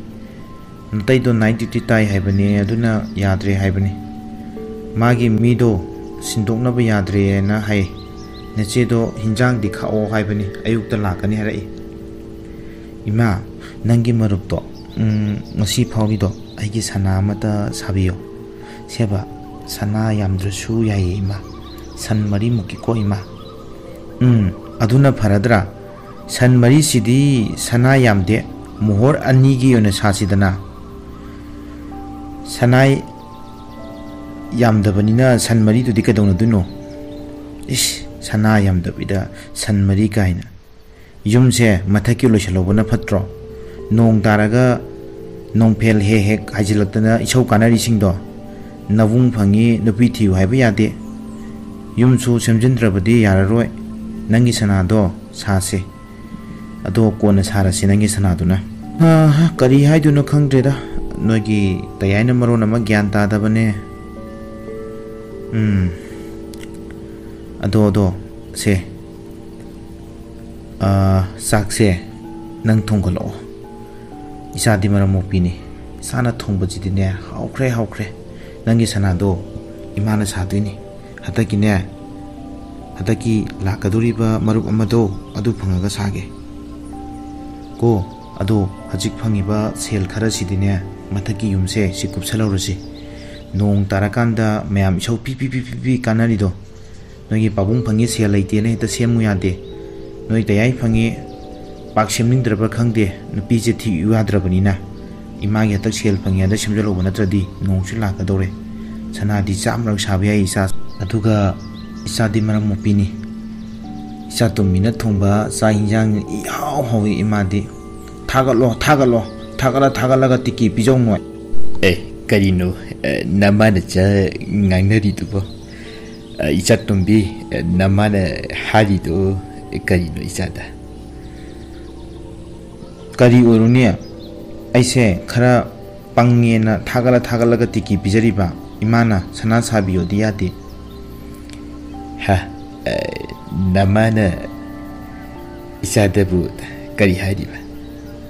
ꯅꯇꯩꯗꯣ ꯅꯥꯏꯠ ꯗ꯭ꯌꯨꯇꯤ ꯇꯥꯏ ꯍꯥꯏꯕꯅꯦ, ꯑꯗꯨꯅ ꯌꯥꯗ꯭ꯔꯦ ꯍꯥꯏꯕꯅꯤ꯫ ꯃꯥꯒꯤ ꯃꯤꯗꯣ ꯁꯤꯟꯗꯣꯛꯅꯕ ꯌꯥꯗ꯭ꯔꯦꯅ ꯍꯥꯏ꯫ ꯅꯆꯦꯗꯣ ꯍꯤꯟꯖꯥꯡꯗꯤ ꯈꯥꯛꯑꯣ ꯍꯥꯏꯕꯅꯤ, ꯑꯌꯨꯛꯇ ꯂꯥꯛꯀꯅꯤ ꯍꯥꯏꯔꯛꯏ꯫ ꯏꯃꯥ, ꯅꯪꯒꯤ ꯃꯔꯨꯞꯇꯣ, ꯎꯝ, ꯉꯁꯤ ꯐꯥꯎꯔꯤꯗꯣ ꯑꯩꯒꯤ ꯁꯅꯥ ꯑꯃꯇ ꯁꯥꯕꯤꯌꯣ꯫ ꯁꯦꯕ, ꯁꯅꯥ ꯌꯥꯝꯗ꯭ꯔꯁꯨ ꯌꯥꯏꯌꯦ ꯏꯃꯥ, ꯁꯟ ꯃꯔꯤꯃꯨꯛꯀꯤꯀꯣ ꯏꯃꯥ꯫ ꯎꯝ, ꯑꯗꯨꯅ ꯐꯔꯗ꯭ꯔꯥ? ꯁꯟ ꯃꯔꯤꯁꯤꯗꯤ ꯁꯅꯥ ꯌꯥꯝꯗꯦ, ꯃꯣꯍꯣꯔ ꯑꯅꯤꯒꯤ ꯑꯣꯏꯅ ꯁꯥꯁꯤꯗꯅ꯫ ꯁꯅꯥ ꯌꯥꯝꯗꯕꯅꯤꯅ ꯁꯟ ꯃꯔꯤꯗꯨꯗꯤ ꯀꯩꯗꯧꯅꯗꯣꯏꯅꯣ? ꯏꯁ, ꯁꯅꯥ ꯌꯥꯝꯗꯕꯤꯗ ꯁꯟ ꯃꯔꯤ ꯀꯥꯏꯅ꯫ ꯌꯨꯝꯁꯦ ꯃꯊꯛꯀꯤ ꯂꯣꯏꯁꯤꯜꯍꯧꯕꯅ ꯐꯠꯇ꯭ꯔꯣ? ꯅꯣꯡ ꯇꯥꯔꯒ ꯅꯣꯡꯐꯦꯜ ꯍꯦꯛ ꯍꯦꯛ ꯍꯥꯏꯖꯤꯜꯂꯛꯇꯅ ꯏꯁꯧ ꯀꯥꯟꯅꯔꯤꯁꯤꯡꯗꯣ꯫ ꯅꯕꯨꯡ ꯐꯪꯉꯤ ꯅꯨꯄꯤ ꯊꯤꯌꯨ ꯍꯥꯏꯕ ꯌꯥꯗꯦ꯫ ꯌꯨꯝꯁꯨ ꯁꯦꯝꯖꯤꯟꯗ꯭ꯔꯕꯗꯤ ꯌꯥꯔꯔꯣꯏ꯫ ꯅꯪꯒꯤ ꯁꯅꯥꯗꯣ ꯁꯥꯁꯦ꯫ ꯑꯗꯣ ꯀꯣꯟꯅ ꯁꯥꯔꯁꯤ ꯅꯪꯒꯤ ꯁꯅꯥꯗꯨꯅ꯫ ꯑꯥ, ꯀꯔꯤ ꯍꯥꯏꯗꯣꯏꯅꯣ ꯈꯪꯗ꯭ꯔꯦꯗ꯫ ꯅꯣꯏꯒꯤ ꯇꯌꯥꯏꯅ ꯃꯔꯣꯟ ꯑꯃ ꯒ꯭ꯌꯥꯟ ꯇꯥꯗꯕꯅꯦ꯫ ꯎꯝ꯫ ꯑꯗꯣ, ꯑꯗꯣ, ꯁꯦ꯫ ꯑꯥ, ꯆꯥꯛꯁꯦ ꯅꯪ ꯊꯣꯡꯒꯠꯂꯛꯑꯣ꯫ ꯏꯆꯥꯗꯤ ꯃꯔꯝ ꯃꯣꯛꯄꯤꯅꯤ꯫ ꯏꯆꯥꯅ ꯊꯣꯡꯕꯁꯤꯗꯤꯅꯦ, ꯍꯥꯎꯈ꯭ꯔꯦ, ꯍꯥꯎꯈ꯭ꯔꯦ꯫ ꯅꯪꯒꯤ ꯁꯅꯥꯗꯣ ꯏꯃꯥꯅ ꯁꯥꯗꯣꯏꯅꯤ꯫ ꯍꯟꯗꯛꯀꯤꯅꯦ, ꯍꯟꯗꯛꯀꯤ ꯂꯥꯛꯀꯗꯧꯔꯤꯕ ꯃꯔꯨꯞ ꯑꯃꯗꯣ, ꯑꯗꯨ ꯐꯪꯉꯒ ꯁꯥꯒꯦ꯫ ꯀꯣ, ꯑꯗꯣ ꯍꯧꯖꯤꯛ ꯐꯪꯉꯤꯕ ꯁꯦꯜ ꯈꯔꯁꯤꯗꯤꯅꯦ, ꯃꯊꯛꯀꯤ ꯌꯨꯝꯁꯦ ꯁꯤ ꯀꯨꯞꯁꯜꯍꯧꯔꯁꯤ꯫ ꯅꯣꯡ ꯇꯥꯔꯀꯥꯟꯗ ꯃꯌꯥꯝ ꯏꯁꯧ ꯄꯤ, ꯄꯤ, ꯄꯤ, ꯄꯤ, ꯄꯤ ꯀꯥꯟꯅꯔꯤꯗꯣ, ꯅꯣꯏꯒꯤ ꯄꯥꯕꯨꯡ ꯐꯪꯉꯤ ꯁꯦꯜ ꯂꯩꯇꯦꯅ ꯍꯦꯛꯇ ꯁꯦꯝꯃꯨ ꯌꯥꯗꯦ꯫ ꯅꯣꯏ ꯇꯌꯥꯏ ꯐꯪꯉꯤ ꯄꯥꯛ ꯁꯦꯝꯅꯤꯡꯗ꯭ꯔꯕ꯭ꯔꯥ ꯈꯪꯗꯦ, ꯅꯨꯄꯤꯁꯦ ꯊꯤꯌꯨ ꯌꯥꯗ꯭ꯔꯕꯅꯤꯅ꯫ ꯏꯃꯥꯒꯤ ꯍꯟꯗꯛ ꯁꯦꯜ ꯐꯪꯉꯤ ꯍꯥꯏꯅ ꯁꯦꯝꯖꯤꯜꯍꯧꯕ ꯅꯠꯇ꯭ꯔꯗꯤ ꯅꯣꯡꯁꯨ ꯂꯥꯛꯀꯗꯧꯔꯦ꯫ ꯁꯅꯥꯗꯤ ꯆꯥꯝꯃꯔꯛ ꯁꯥꯕ ꯌꯥꯏ ꯏꯆꯥ꯫ ꯑꯗꯨꯒ ꯏꯆꯥꯗꯤ ꯃꯔꯝ ꯃꯣꯛꯄꯤꯅꯤ꯫ ꯏꯆꯥ ꯇꯣꯝꯕꯤꯅ ꯊꯣꯡꯕ ꯆꯥꯛ ꯍꯤꯟꯖꯥꯡ ꯏꯍꯥꯎ ꯍꯥꯎꯏ ꯏꯃꯥꯗꯤ꯫ ꯊꯥꯒꯠꯂꯣ, ꯊꯥꯒꯠꯂꯣ, ꯊꯥꯒꯠꯂ ꯊꯥꯒꯠꯂꯒ ꯇꯤꯀꯤ ꯄꯤꯖꯧ ꯅꯣꯏ꯫ ꯑꯦ, ꯀꯔꯤꯅꯣ, ꯑꯦ, ꯅꯃꯥꯅ ꯆ ꯉꯥꯡꯅꯔꯤꯗꯨꯕꯣ? ꯑꯦ, ꯏꯆꯥ ꯇꯣꯝꯕꯤ, ꯑꯦ, ꯅꯃꯥꯅ ꯍꯥꯏꯔꯤꯗꯣ ꯀꯔꯤꯅꯣ ꯏꯆꯥꯗ? ꯀꯔꯤ ꯑꯣꯏꯔꯨꯅꯤ? ꯑꯩꯁꯦ ꯈꯔ ꯄꯪꯉꯦꯅ ꯊꯥꯒꯠꯂ ꯊꯥꯒꯠꯂꯒ ꯇꯤꯀꯤ ꯄꯤꯖꯔꯤꯕ꯫ ꯏꯃꯥꯅ ꯁꯅꯥ ꯁꯥꯕꯤꯌꯣꯗꯤ ꯌꯥꯗꯦ꯫ ꯍꯥ? ꯑꯦ, ꯅꯃꯥꯅ ꯏꯆꯥꯗꯕꯨ ꯀꯔꯤ ꯍꯥꯏꯔꯤꯕ?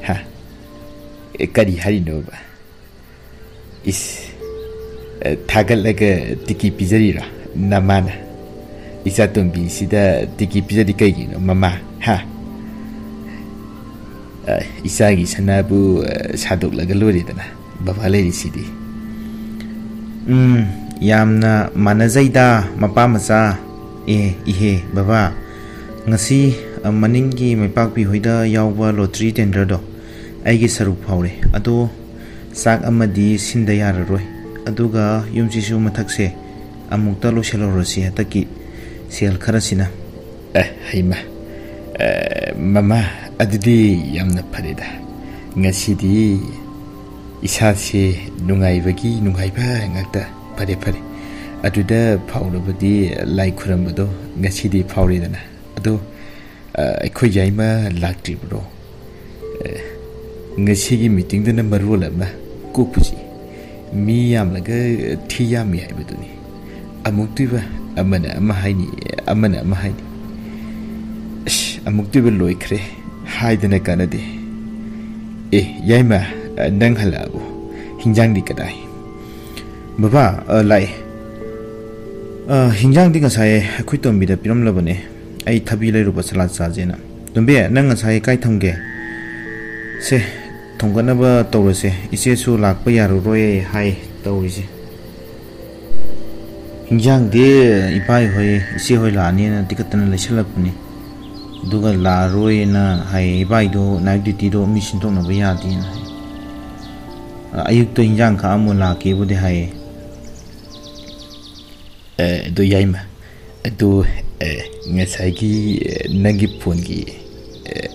ꯍꯥ? ꯑꯦ, ꯀꯔꯤ ꯍꯥꯏꯔꯤꯅꯣꯕ? ꯏꯁ, ꯑꯦ, ꯊꯥꯒꯠꯂꯒ ꯇꯤꯀꯤ ꯄꯤꯖꯔꯤꯔꯣ ꯅꯃꯥꯅ? ꯏꯆꯥ ꯇꯣꯝꯕꯤꯁꯤꯗ ꯇꯤꯀꯤ ꯄꯤꯖꯔꯤ ꯀꯩꯒꯤꯅꯣ ꯃꯃꯥ? ꯍꯥ? ꯑꯦ, ꯏꯆꯥꯒꯤ ꯁꯅꯥꯕꯨ, ꯑꯦ, ꯁꯥꯗꯣꯛꯂꯒ ꯂꯣꯏꯔꯦꯗꯅ, ꯕꯕꯥ ꯂꯩꯔꯤꯁꯤꯗꯤ꯫ ꯎꯝ, ꯌꯥꯝꯅ ꯃꯥꯟꯅꯖꯩꯗ ꯃꯄꯥ ꯃꯆꯥ꯫ ꯑꯦ, ꯏꯍꯦ, ꯕꯕꯥ, ꯉꯁꯤ, ꯑ, ꯃꯅꯤꯡꯒꯤ ꯃꯩꯄꯥꯛꯄꯤ ꯍꯣꯏꯗ ꯌꯥꯎꯕ ꯂꯣꯇ꯭ꯔꯤ ꯇꯦꯟꯗꯔꯗꯣ ꯑꯩꯒꯤ ꯁꯔꯨꯛ ꯐꯥꯎꯔꯦ꯫ ꯑꯗꯣ ꯆꯥꯛ ꯑꯃꯗꯤ ꯁꯤꯟꯗ ꯌꯥꯔꯔꯣꯏ꯫ ꯑꯗꯨꯒ ꯌꯨꯝꯁꯤꯁꯨ ꯃꯊꯛꯁꯦ ꯑꯃꯨꯛꯇ ꯂꯣꯏꯁꯤꯜꯍꯧꯔꯁꯤ ꯍꯟꯗꯛꯀꯤ꯫ ꯁꯦꯜ ꯈꯔꯁꯤꯅ꯫ ꯑꯦ, ꯍꯩꯃ꯫ ꯑꯦ, ꯃꯃꯥ, ꯑꯗꯨꯗꯤ ꯌꯥꯝꯅ ꯐꯔꯦꯗ꯫ ꯉꯁꯤꯗꯤ ꯏꯁꯥꯁꯦ ꯅꯨꯡꯉꯥꯏꯕꯒꯤ ꯅꯨꯡꯉꯥꯏꯕ ꯉꯥꯛꯇ꯫ ꯐꯔꯦ, ꯐꯔꯦ꯫ ꯑꯗꯨꯗ ꯐꯥꯎꯔꯕꯗꯤ ꯂꯥꯏ ꯈꯨꯔꯝꯕꯗꯣ ꯉꯁꯤꯗꯤ ꯐꯥꯎꯔꯦꯗꯅ꯫ ꯑꯗꯣ, ꯑ, ꯑꯩꯈꯣꯏ ꯌꯥꯏꯃ ꯂꯥꯛꯇ꯭ꯔꯤꯕ꯭ꯔꯣ? ꯑꯦ, ꯉꯁꯤꯒꯤ ꯃꯤꯇꯤꯡꯗꯨꯅ ꯃꯔꯣꯜ ꯑꯃ ꯀꯣꯛꯄꯁꯤ꯫ ꯃꯤ ꯌꯥꯝꯂꯒ ꯊꯤ ꯌꯥꯝꯃꯤ ꯍꯥꯏꯕꯗꯨꯅꯤ꯫ ꯑꯃꯨꯛꯇꯣꯏꯕ ꯑꯃꯅ ꯑꯃ ꯍꯥꯏꯅꯤ, ꯑꯃꯅ ꯑꯃ ꯍꯥꯏꯅꯤ꯫ ꯑꯁ, ꯑꯃꯨꯛꯇꯣꯏꯕ ꯂꯣꯏꯈ꯭ꯔꯦ ꯍꯥꯏꯗꯅ ꯀꯥꯟꯅꯗꯦ꯫ ꯑꯦ, ꯌꯥꯏꯃ, ꯅꯪ ꯍꯜꯂꯛꯑꯕꯣ? ꯍꯤꯟꯖꯥꯡꯗꯤ ꯀꯗꯥꯏ? ꯕꯕꯥ, ꯑ, ꯂꯥꯛꯑꯦ꯫ ꯑ, ꯍꯤꯟꯖꯥꯡꯗꯤ ꯉꯁꯥꯏ ꯑꯩꯈꯣꯏ ꯇꯣꯝꯕꯤꯗ ꯄꯤꯔꯝꯂꯕꯅꯦ꯫ ꯑꯩ ꯊꯕꯤ ꯂꯩꯔꯨꯕ ꯁꯂꯥꯗ ꯆꯥꯁꯦꯅ꯫ ꯇꯣꯝꯕꯤ, ꯅꯪ ꯉꯁꯥꯏ ꯀꯥꯏ ꯊꯝꯒꯦ? ꯁꯦ, ꯊꯣꯡꯒꯠꯅꯕ ꯇꯧꯔꯁꯦ꯫ ꯏꯆꯦꯁꯨ ꯂꯥꯛꯄ ꯌꯥꯔꯔꯣꯏ ꯍꯥꯏ ꯇꯧꯔꯤꯁꯦ꯫ ꯍꯤꯟꯖꯥꯡꯗꯤ ꯏꯕꯥꯏ ꯍꯣꯏ, ꯏꯆꯦ ꯍꯣꯏ ꯂꯥꯛꯑꯅꯤꯅ ꯇꯤꯀꯠꯇꯅ ꯂꯩꯁꯜꯂꯛꯄꯅꯤ꯫ ꯑꯗꯨꯒ ꯂꯥꯛꯑꯔꯣꯏꯅ ꯍꯥꯏ, ꯏꯕꯥꯏꯗꯣ ꯅꯥꯏꯠ ꯗ꯭ꯌꯨꯇꯤꯗꯣ ꯃꯤ ꯁꯤꯟꯗꯣꯛꯅꯕ ꯌꯥꯗꯦꯅ ꯍꯥꯏ꯫ ꯑ, ꯑꯌꯨꯛꯇ ꯍꯤꯟꯖꯥꯡ ꯈꯥꯛꯑꯝꯃꯣ ꯂꯥꯛꯀꯦꯕꯨꯗꯤ ꯍꯥꯏꯌꯦ꯫ ꯑꯦ, ꯑꯗꯨ ꯌꯥꯏꯃ, ꯑꯗꯨ, ꯑꯦ, ꯉꯁꯥꯏꯒꯤ, ꯑꯦ, ꯅꯪꯒꯤ ꯐꯣꯟꯒꯤ, ꯑꯦ,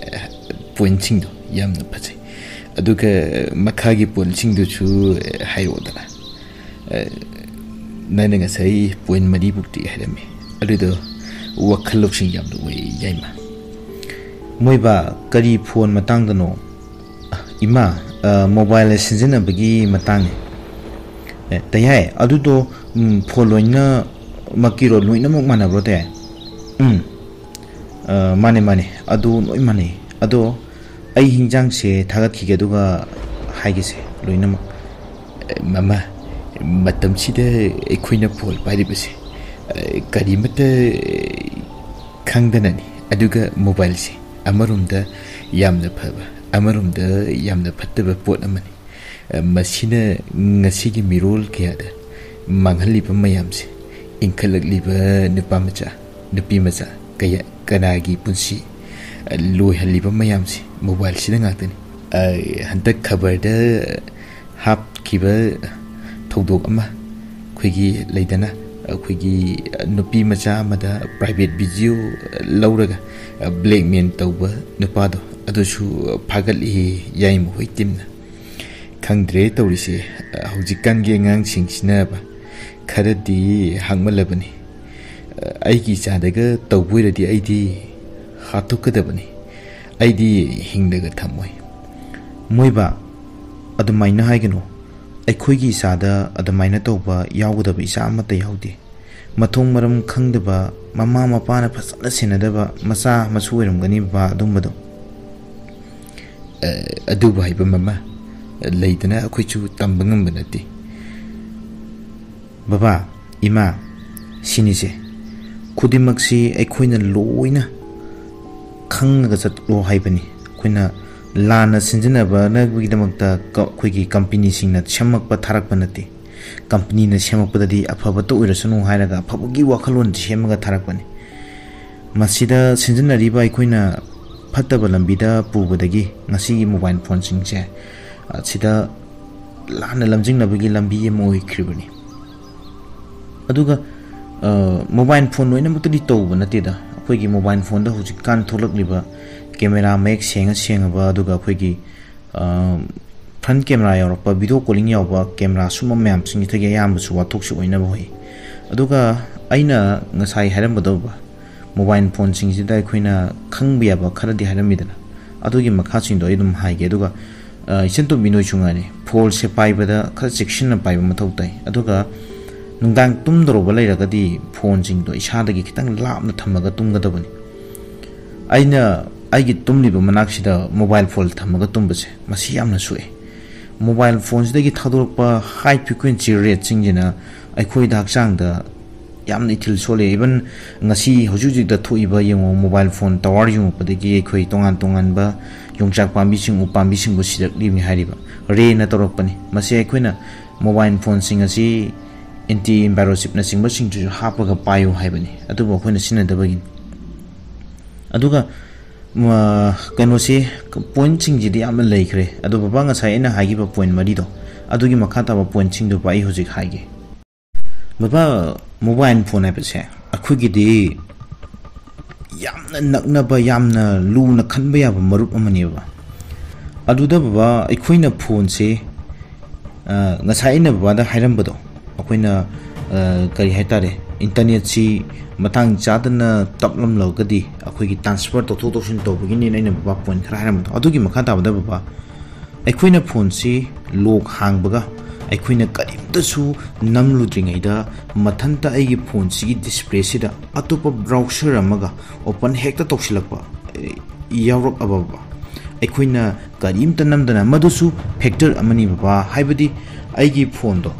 ꯄꯣꯏꯟꯁꯤꯡꯗꯣ ꯌꯥꯝꯅ ꯐꯖꯩ꯫ ꯑꯗꯨꯒ ꯃꯈꯥꯒꯤ ꯄꯣꯏꯟꯁꯤꯡꯗꯨꯁꯨ, ꯑꯦ, ꯍꯥꯏꯔꯛꯑꯣꯗꯅ꯫ ꯑꯦ, ꯅꯪꯅ ꯉꯁꯥꯏ ꯄꯣꯏꯟ ꯃꯔꯤꯃꯨꯛꯇꯤ ꯍꯥꯏꯔꯝꯃꯤ, ꯑꯗꯨꯗꯣ ꯋꯥꯈꯜ ꯂꯧꯁꯤꯡ ꯌꯥꯝꯅ ꯑꯣꯏ ꯌꯥꯏꯃ꯫ ꯃꯣꯏꯕꯥ, ꯀꯔꯤ ꯐꯣꯟ ꯃꯇꯥꯡꯗꯅꯣ? ꯏꯃꯥ, ꯑ, ꯃꯣꯕꯥꯏꯜ ꯁꯤꯖꯤꯟꯅꯕꯒꯤ ꯃꯇꯥꯡꯅꯦ꯫ ꯑꯦ, ꯇꯌꯥꯏ, ꯑꯗꯨꯗꯣ, ꯎꯝ, ꯐꯣꯟ ꯂꯣꯏꯅꯃꯛꯀꯤꯔꯣ? ꯂꯣꯏꯅꯃꯛ ꯃꯥꯟꯅꯕ꯭ꯔꯣ, ꯇꯌꯥꯏ? ꯎꯝ, ꯑ, ꯃꯥꯅꯦ, ꯃꯥꯅꯦ, ꯑꯗꯨ ꯂꯣꯏ ꯃꯥꯟꯅꯩ꯫ ꯑꯗꯣ ꯑꯩ ꯍꯤꯟꯖꯥꯡꯁꯦ ꯊꯥꯒꯠꯈꯤꯒꯦ, ꯑꯗꯨꯒ ꯍꯥꯏꯒꯦꯁꯦ ꯂꯣꯏꯅꯃꯛ꯫ ꯑꯦ, ꯃꯃꯥ, ꯃꯇꯝꯁꯤꯗ ꯑꯩꯈꯣꯏꯅ ꯐꯣꯟ ꯄꯥꯏꯔꯤꯕꯁꯦ, ꯑꯦ, ꯀꯔꯤꯃꯠꯇ ꯈꯪꯗꯅꯅꯤ꯫ ꯑꯗꯨꯒ ꯃꯣꯕꯥꯏꯜꯁꯦ ꯑꯃꯔꯣꯝꯗ ꯌꯥꯝꯅ ꯐꯕ, ꯑꯃꯔꯣꯝꯗ ꯌꯥꯝꯅ ꯐꯠꯇꯕ ꯄꯣꯠ ꯑꯃꯅꯤ꯫ ꯃꯁꯤꯅ ꯉꯁꯤꯒꯤ ꯃꯤꯔꯣꯜ ꯀꯌꯥꯗ ꯃꯥꯡꯍꯜꯂꯤꯕ ꯃꯌꯥꯝꯁꯦ, ꯏꯟꯈꯠꯂꯛꯂꯤꯕ ꯅꯨꯄꯥ ꯃꯆꯥ, ꯅꯨꯄꯤ ꯃꯆꯥ ꯀꯌꯥ, ꯀꯅꯥꯒꯤ ꯄꯨꯟꯁꯤ ꯂꯣꯏꯍꯜꯂꯤꯕ ꯃꯌꯥꯝꯁꯦ ꯃꯣꯕꯥꯏꯜꯁꯤꯗ ꯉꯥꯛꯇꯅꯤ꯫ ꯍꯟꯗꯛ ꯈꯕꯔꯗ ꯍꯥꯞꯈꯤꯕ ꯊꯧꯗꯣꯛ ꯑꯃ, ꯑꯩꯈꯣꯏꯒꯤ ꯂꯩꯗꯅ, ꯑꯩꯈꯣꯏꯒꯤ ꯅꯨꯄꯤ ꯃꯆꯥ ꯑꯃꯗ private video ꯂꯧꯔꯒ blackmail ꯇꯧꯕ ꯅꯨꯄꯥꯗꯣ, ꯑꯗꯨꯁꯨ ꯐꯥꯒꯠꯂꯤ ꯌꯥꯏꯃ ꯍꯣꯏ teamꯅ꯫ ꯈꯪꯗ꯭ꯔꯦ ꯇꯧꯔꯤꯁꯦ, ꯍꯧꯖꯤꯛꯀꯥꯟꯒꯤ ꯑꯉꯥꯡꯁꯤꯡꯁꯤꯅꯕ ꯈꯔꯗꯤ ꯍꯥꯡꯃꯜꯂꯕꯅꯤ꯫ ꯑꯩꯒꯤ ꯏꯆꯥꯗꯒ ꯇꯧꯕ ꯑꯣꯏꯔꯗꯤ ꯑꯩꯗꯤ ꯍꯥꯠꯇꯣꯛꯀꯗꯕꯅꯤ꯫ ꯑꯩꯗꯤ ꯍꯤꯡꯗꯒ ꯊꯝꯃꯣꯏ꯫ ꯃꯣꯏꯕꯥ, ꯑꯗꯨꯃꯥꯏꯅ ꯍꯥꯏꯒꯅꯨ꯫ ꯑꯩꯈꯣꯏꯒꯤ ꯏꯆꯥꯗ ꯑꯗꯨꯃꯥꯏꯅ ꯇꯧꯕ ꯌꯥꯎꯒꯗꯕ ꯏꯆꯥ ꯑꯃꯠꯇ ꯌꯥꯎꯗꯦ꯫ ꯃꯊꯣꯡ ꯃꯔꯝ ꯈꯪꯗꯕ, ꯃꯃꯥ ꯃꯄꯥꯅ ꯐꯖꯅ ꯁꯦꯟꯅꯗꯕ ꯃꯆꯥ ꯃꯁꯨ ꯑꯣꯏꯔꯝꯒꯅꯤ ꯕꯕꯥ ꯑꯗꯨꯝꯕꯗꯣ꯫ ꯑ, ꯑꯗꯨꯕꯨ ꯍꯥꯏꯕ ꯃꯃꯥ, ꯂꯩꯗꯅ ꯑꯩꯈꯣꯏꯁꯨ ꯇꯝꯕ ꯉꯝꯕ ꯅꯠꯇꯦ꯫ ꯕꯕꯥ, ꯏꯃꯥ, ꯁꯤꯅꯤꯁꯦ, ꯈꯨꯗꯤꯡꯃꯛꯁꯤ ꯑꯩꯈꯣꯏꯅ ꯂꯣꯏꯅ ꯈꯪꯉꯒ ꯆꯠꯂꯣ ꯍꯥꯏꯕꯅꯤ꯫ ꯑꯩꯈꯣꯏꯅ ꯂꯥꯟꯅ ꯁꯤꯖꯤꯟꯅꯕꯅꯕꯒꯤꯗꯃꯛꯇ ꯀ-, ꯑꯩꯈꯣꯏꯒꯤ ꯀꯝꯄꯦꯅꯤꯁꯤꯡꯅ ꯁꯦꯝꯃꯛꯄ ꯊꯥꯔꯛꯄ ꯅꯠꯇꯦ꯫ ꯀꯝꯄꯦꯅꯤꯅ ꯁꯦꯝꯃꯛꯄꯗꯗꯤ ꯑꯐꯕꯇ ꯑꯣꯏꯔꯁꯅꯨ ꯍꯥꯏꯔꯒ ꯑꯐꯕꯒꯤ ꯋꯥꯈꯜꯂꯣꯟ ꯁꯦꯝꯃꯒ ꯊꯥꯔꯛꯄꯅꯤ꯫ ꯃꯁꯤꯗ ꯁꯤꯖꯤꯟꯅꯔꯤꯕ ꯑꯩꯈꯣꯏꯅ ꯐꯠꯇꯕ ꯂꯝꯕꯤꯗ ꯄꯨꯕꯗꯒꯤ ꯉꯁꯤꯒꯤ mobile phoneꯁꯤꯡꯁꯦ, ꯑ, ꯁꯤꯗ ꯂꯥꯟꯅ ꯂꯝꯖꯤꯡꯅꯕꯒꯤ ꯂꯝꯕꯤ ꯑꯃ ꯑꯣꯏꯈ꯭ꯔꯤꯕꯅꯤ꯫ ꯑꯗꯨꯒ, ꯑ, mobile phone ꯂꯣꯏꯅꯃꯛꯇꯗꯤ ꯇꯧꯕ ꯅꯠꯇꯦꯗ꯫ ꯑꯩꯈꯣꯏꯒꯤ mobile phoneꯗ ꯍꯧꯖꯤꯛꯀꯥꯟ ꯊꯣꯛꯂꯛꯂꯤꯕ camera ꯃꯌꯦꯛ ꯁꯦꯡꯉ ꯁꯦꯡꯉꯕ, ꯑꯗꯨꯒ ꯑꯩꯈꯣꯏꯒꯤ, ꯑ, front camera ꯌꯥꯎꯔꯛꯄ, video calling ꯌꯥꯎꯕ camera, ꯁꯨꯝꯕ ꯃꯌꯥꯝꯁꯤꯡꯁꯤꯗꯒꯤ ꯑꯌꯥꯝꯕꯁꯨ ꯋꯥꯊꯣꯛꯁꯦ ꯑꯣꯏꯅꯕ ꯍꯣꯏ꯫ ꯑꯗꯨꯒ ꯑꯩꯅ ꯉꯁꯥꯏ ꯍꯥꯏꯔꯝꯒꯗꯧꯕ mobile phoneꯁꯤꯡꯁꯤꯗ ꯑꯩꯈꯣꯏꯅ ꯈꯪꯕ ꯌꯥꯕ ꯈꯔꯗꯤ ꯍꯥꯏꯔꯝꯃꯤꯗꯅ, ꯑꯗꯨꯒꯤ ꯃꯈꯥꯁꯤꯡꯗꯣ ꯑꯩ ꯑꯗꯨꯝ ꯍꯥꯏꯒꯦ꯫ ꯑꯗꯨꯒ, ꯑ, ꯏꯆꯟꯇꯣꯝꯕꯤ ꯅꯣꯏꯁꯨ ꯉꯥꯏꯔꯦ, phoneꯁꯦ ꯄꯥꯏꯕꯗ ꯈꯔ ꯆꯦꯛꯁꯤꯟꯅ ꯄꯥꯏꯕ ꯃꯊꯧ ꯇꯥꯏ꯫ ꯑꯗꯨꯒ ꯅꯨꯡꯗꯥꯡ ꯇꯨꯝꯗꯧꯔꯕ ꯂꯩꯔꯒꯗꯤ phoneꯁꯤꯡꯗꯣ ꯏꯁꯥꯗꯒꯤ ꯈꯤꯇꯪ ꯂꯥꯞꯅ ꯊꯝꯃꯒ ꯇꯨꯝꯒꯗꯕꯅꯤ꯫ ꯑꯩꯅ ꯑꯩꯒꯤ ꯇꯨꯝꯂꯤꯕ ꯃꯅꯥꯛꯁꯤꯗ mobile phone ꯊꯝꯃꯒ ꯇꯨꯝꯕꯁꯦ, ꯃꯁꯤ ꯌꯥꯝꯅ ꯁꯣꯛꯑꯦ꯫ Mobile phoneꯁꯤꯗꯒꯤ ꯊꯥꯗꯣꯔꯛꯄ high frequency rayꯁꯤꯡꯁꯤꯅ ꯑꯩꯈꯣꯏꯗ ꯍꯛꯆꯥꯡꯗ ꯌꯥꯝꯅ ꯏꯊꯤꯜ ꯁꯣꯛꯂꯦ꯫ Even ꯉꯁꯤ ꯍꯧꯖꯤꯛ ꯍꯧꯖꯤꯛꯇ ꯊꯣꯛꯏꯕ ꯌꯦꯡꯉꯣ, mobile phone tower ꯌꯨꯡꯉꯛꯄꯗꯒꯤ ꯑꯩꯈꯣꯏ ꯇꯣꯉꯥꯟ ꯇꯣꯉꯥꯟꯕ ꯌꯣꯡꯆꯥꯛ ꯄꯥꯝꯕꯤꯁꯤꯡ, ꯎ ꯄꯥꯝꯕꯤꯁꯤꯡꯕꯨ ꯁꯤꯔꯛꯂꯤꯕꯅꯤ ꯍꯥꯏꯔꯤꯕ rayꯅ ꯇꯧꯔꯛꯄꯅꯤ꯫ ꯃꯁꯤ ꯑꯩꯈꯣꯏꯅ mobile phoneꯁꯤꯡ ꯑꯁꯤ anti enviro chipꯅꯆꯤꯡꯕꯁꯤꯡꯗꯨꯁꯨ ꯍꯥꯞꯄꯒ ꯄꯥꯏꯌꯨ ꯍꯥꯏꯕꯅꯤ, ꯑꯗꯨꯕꯨ ꯑꯩꯈꯣꯏꯅ ꯁꯤꯖꯤꯟꯅꯗꯕꯒꯤꯅꯤ꯫ ꯑꯗꯨꯒ, ꯃ, ꯀꯩꯅꯣꯁꯤ, pointꯁꯤꯡꯁꯤꯗꯤ ꯌꯥꯝꯅ ꯂꯩꯈ꯭ꯔꯦ, ꯑꯗꯣ ꯕꯕꯥ, ꯉꯁꯥꯏ ꯑꯩꯅ ꯍꯥꯏꯈꯤꯕ point ꯃꯔꯤꯗꯣ, ꯑꯗꯨꯒꯤ ꯃꯈꯥ ꯇꯥꯕ pointꯁꯤꯡꯗꯨꯕꯨ ꯑꯩ ꯍꯧꯖꯤꯛ ꯍꯥꯏꯒꯦ꯫ ꯕꯕꯥ, ꯃꯣꯕꯥꯏꯜ ꯐꯣꯟ ꯍꯥꯏꯕꯁꯦ ꯑꯩꯈꯣꯏꯒꯤꯗꯤ ꯌꯥꯝꯅ ꯅꯛꯅꯕ, ꯌꯥꯝꯅ ꯂꯨꯅ ꯈꯟꯕ ꯌꯥꯕ ꯃꯔꯨꯞ ꯑꯃꯅꯦꯕ꯫ ꯑꯗꯨꯗ ꯕꯕꯥ, ꯑꯩꯈꯣꯏꯅ ꯐꯣꯟꯁꯦ, ꯑ, ꯉꯁꯥꯏ ꯑꯩꯅ ꯕꯕꯥꯗ ꯍꯥꯏꯔꯝꯕꯗꯣ, ꯑꯩꯈꯣꯏꯅ, ꯑ, ꯀꯔꯤ ꯍꯥꯏꯇꯥꯔꯦ, ꯏꯟꯇꯔꯅꯦꯠꯁꯤ ꯃꯇꯥꯡ ꯆꯥꯗꯅ ꯇꯞꯂꯝꯂꯒꯗꯤ ꯑꯩꯈꯣꯏꯒꯤ ꯇ꯭ꯔꯥꯟꯁꯐꯔ ꯇꯧꯊꯣꯛ ꯇꯧꯁꯤꯟ ꯇꯧꯕꯒꯤꯅꯦꯅ ꯑꯩꯅ ꯕꯕꯥ ꯄꯣꯏꯟ ꯈꯔ ꯍꯥꯏꯔꯝꯕꯗꯣ꯫ ꯑꯗꯨꯒꯤ ꯃꯈꯥ ꯇꯥꯕꯗ ꯕꯕꯥ, ꯑꯩꯈꯣꯏꯅ ꯐꯣꯟꯁꯤ ꯂꯣꯛ ꯍꯥꯡꯕꯒ, ꯑꯩꯈꯣꯏꯅ ꯀꯔꯤꯝꯇꯁꯨ ꯅꯝꯂꯨꯗ꯭ꯔꯤꯉꯩꯗ, ꯃꯊꯟꯇ ꯑꯩꯒꯤ ꯐꯣꯟꯁꯤꯒꯤ ꯗꯤꯁꯄ꯭ꯂꯦꯁꯤꯗ ꯑꯇꯣꯞꯄ ꯕ꯭ꯔꯥꯎꯁꯔ ꯑꯃꯒ ꯑꯣꯄꯟ ꯍꯦꯛꯇ ꯇꯧꯁꯤꯜꯂꯛꯄ, ꯑꯦ, ꯌꯥꯎꯔꯛꯑꯕ꯫ ꯑꯩꯈꯣꯏꯅ ꯀꯔꯤꯝꯇ ꯅꯝꯗꯅ, ꯃꯗꯨꯁꯨ ꯐꯦꯛꯇꯔ ꯑꯃꯅꯤ ꯕꯕꯥ, ꯍꯥꯏꯕꯗꯤ ꯑꯩꯒꯤ ꯐꯣꯟꯗꯣ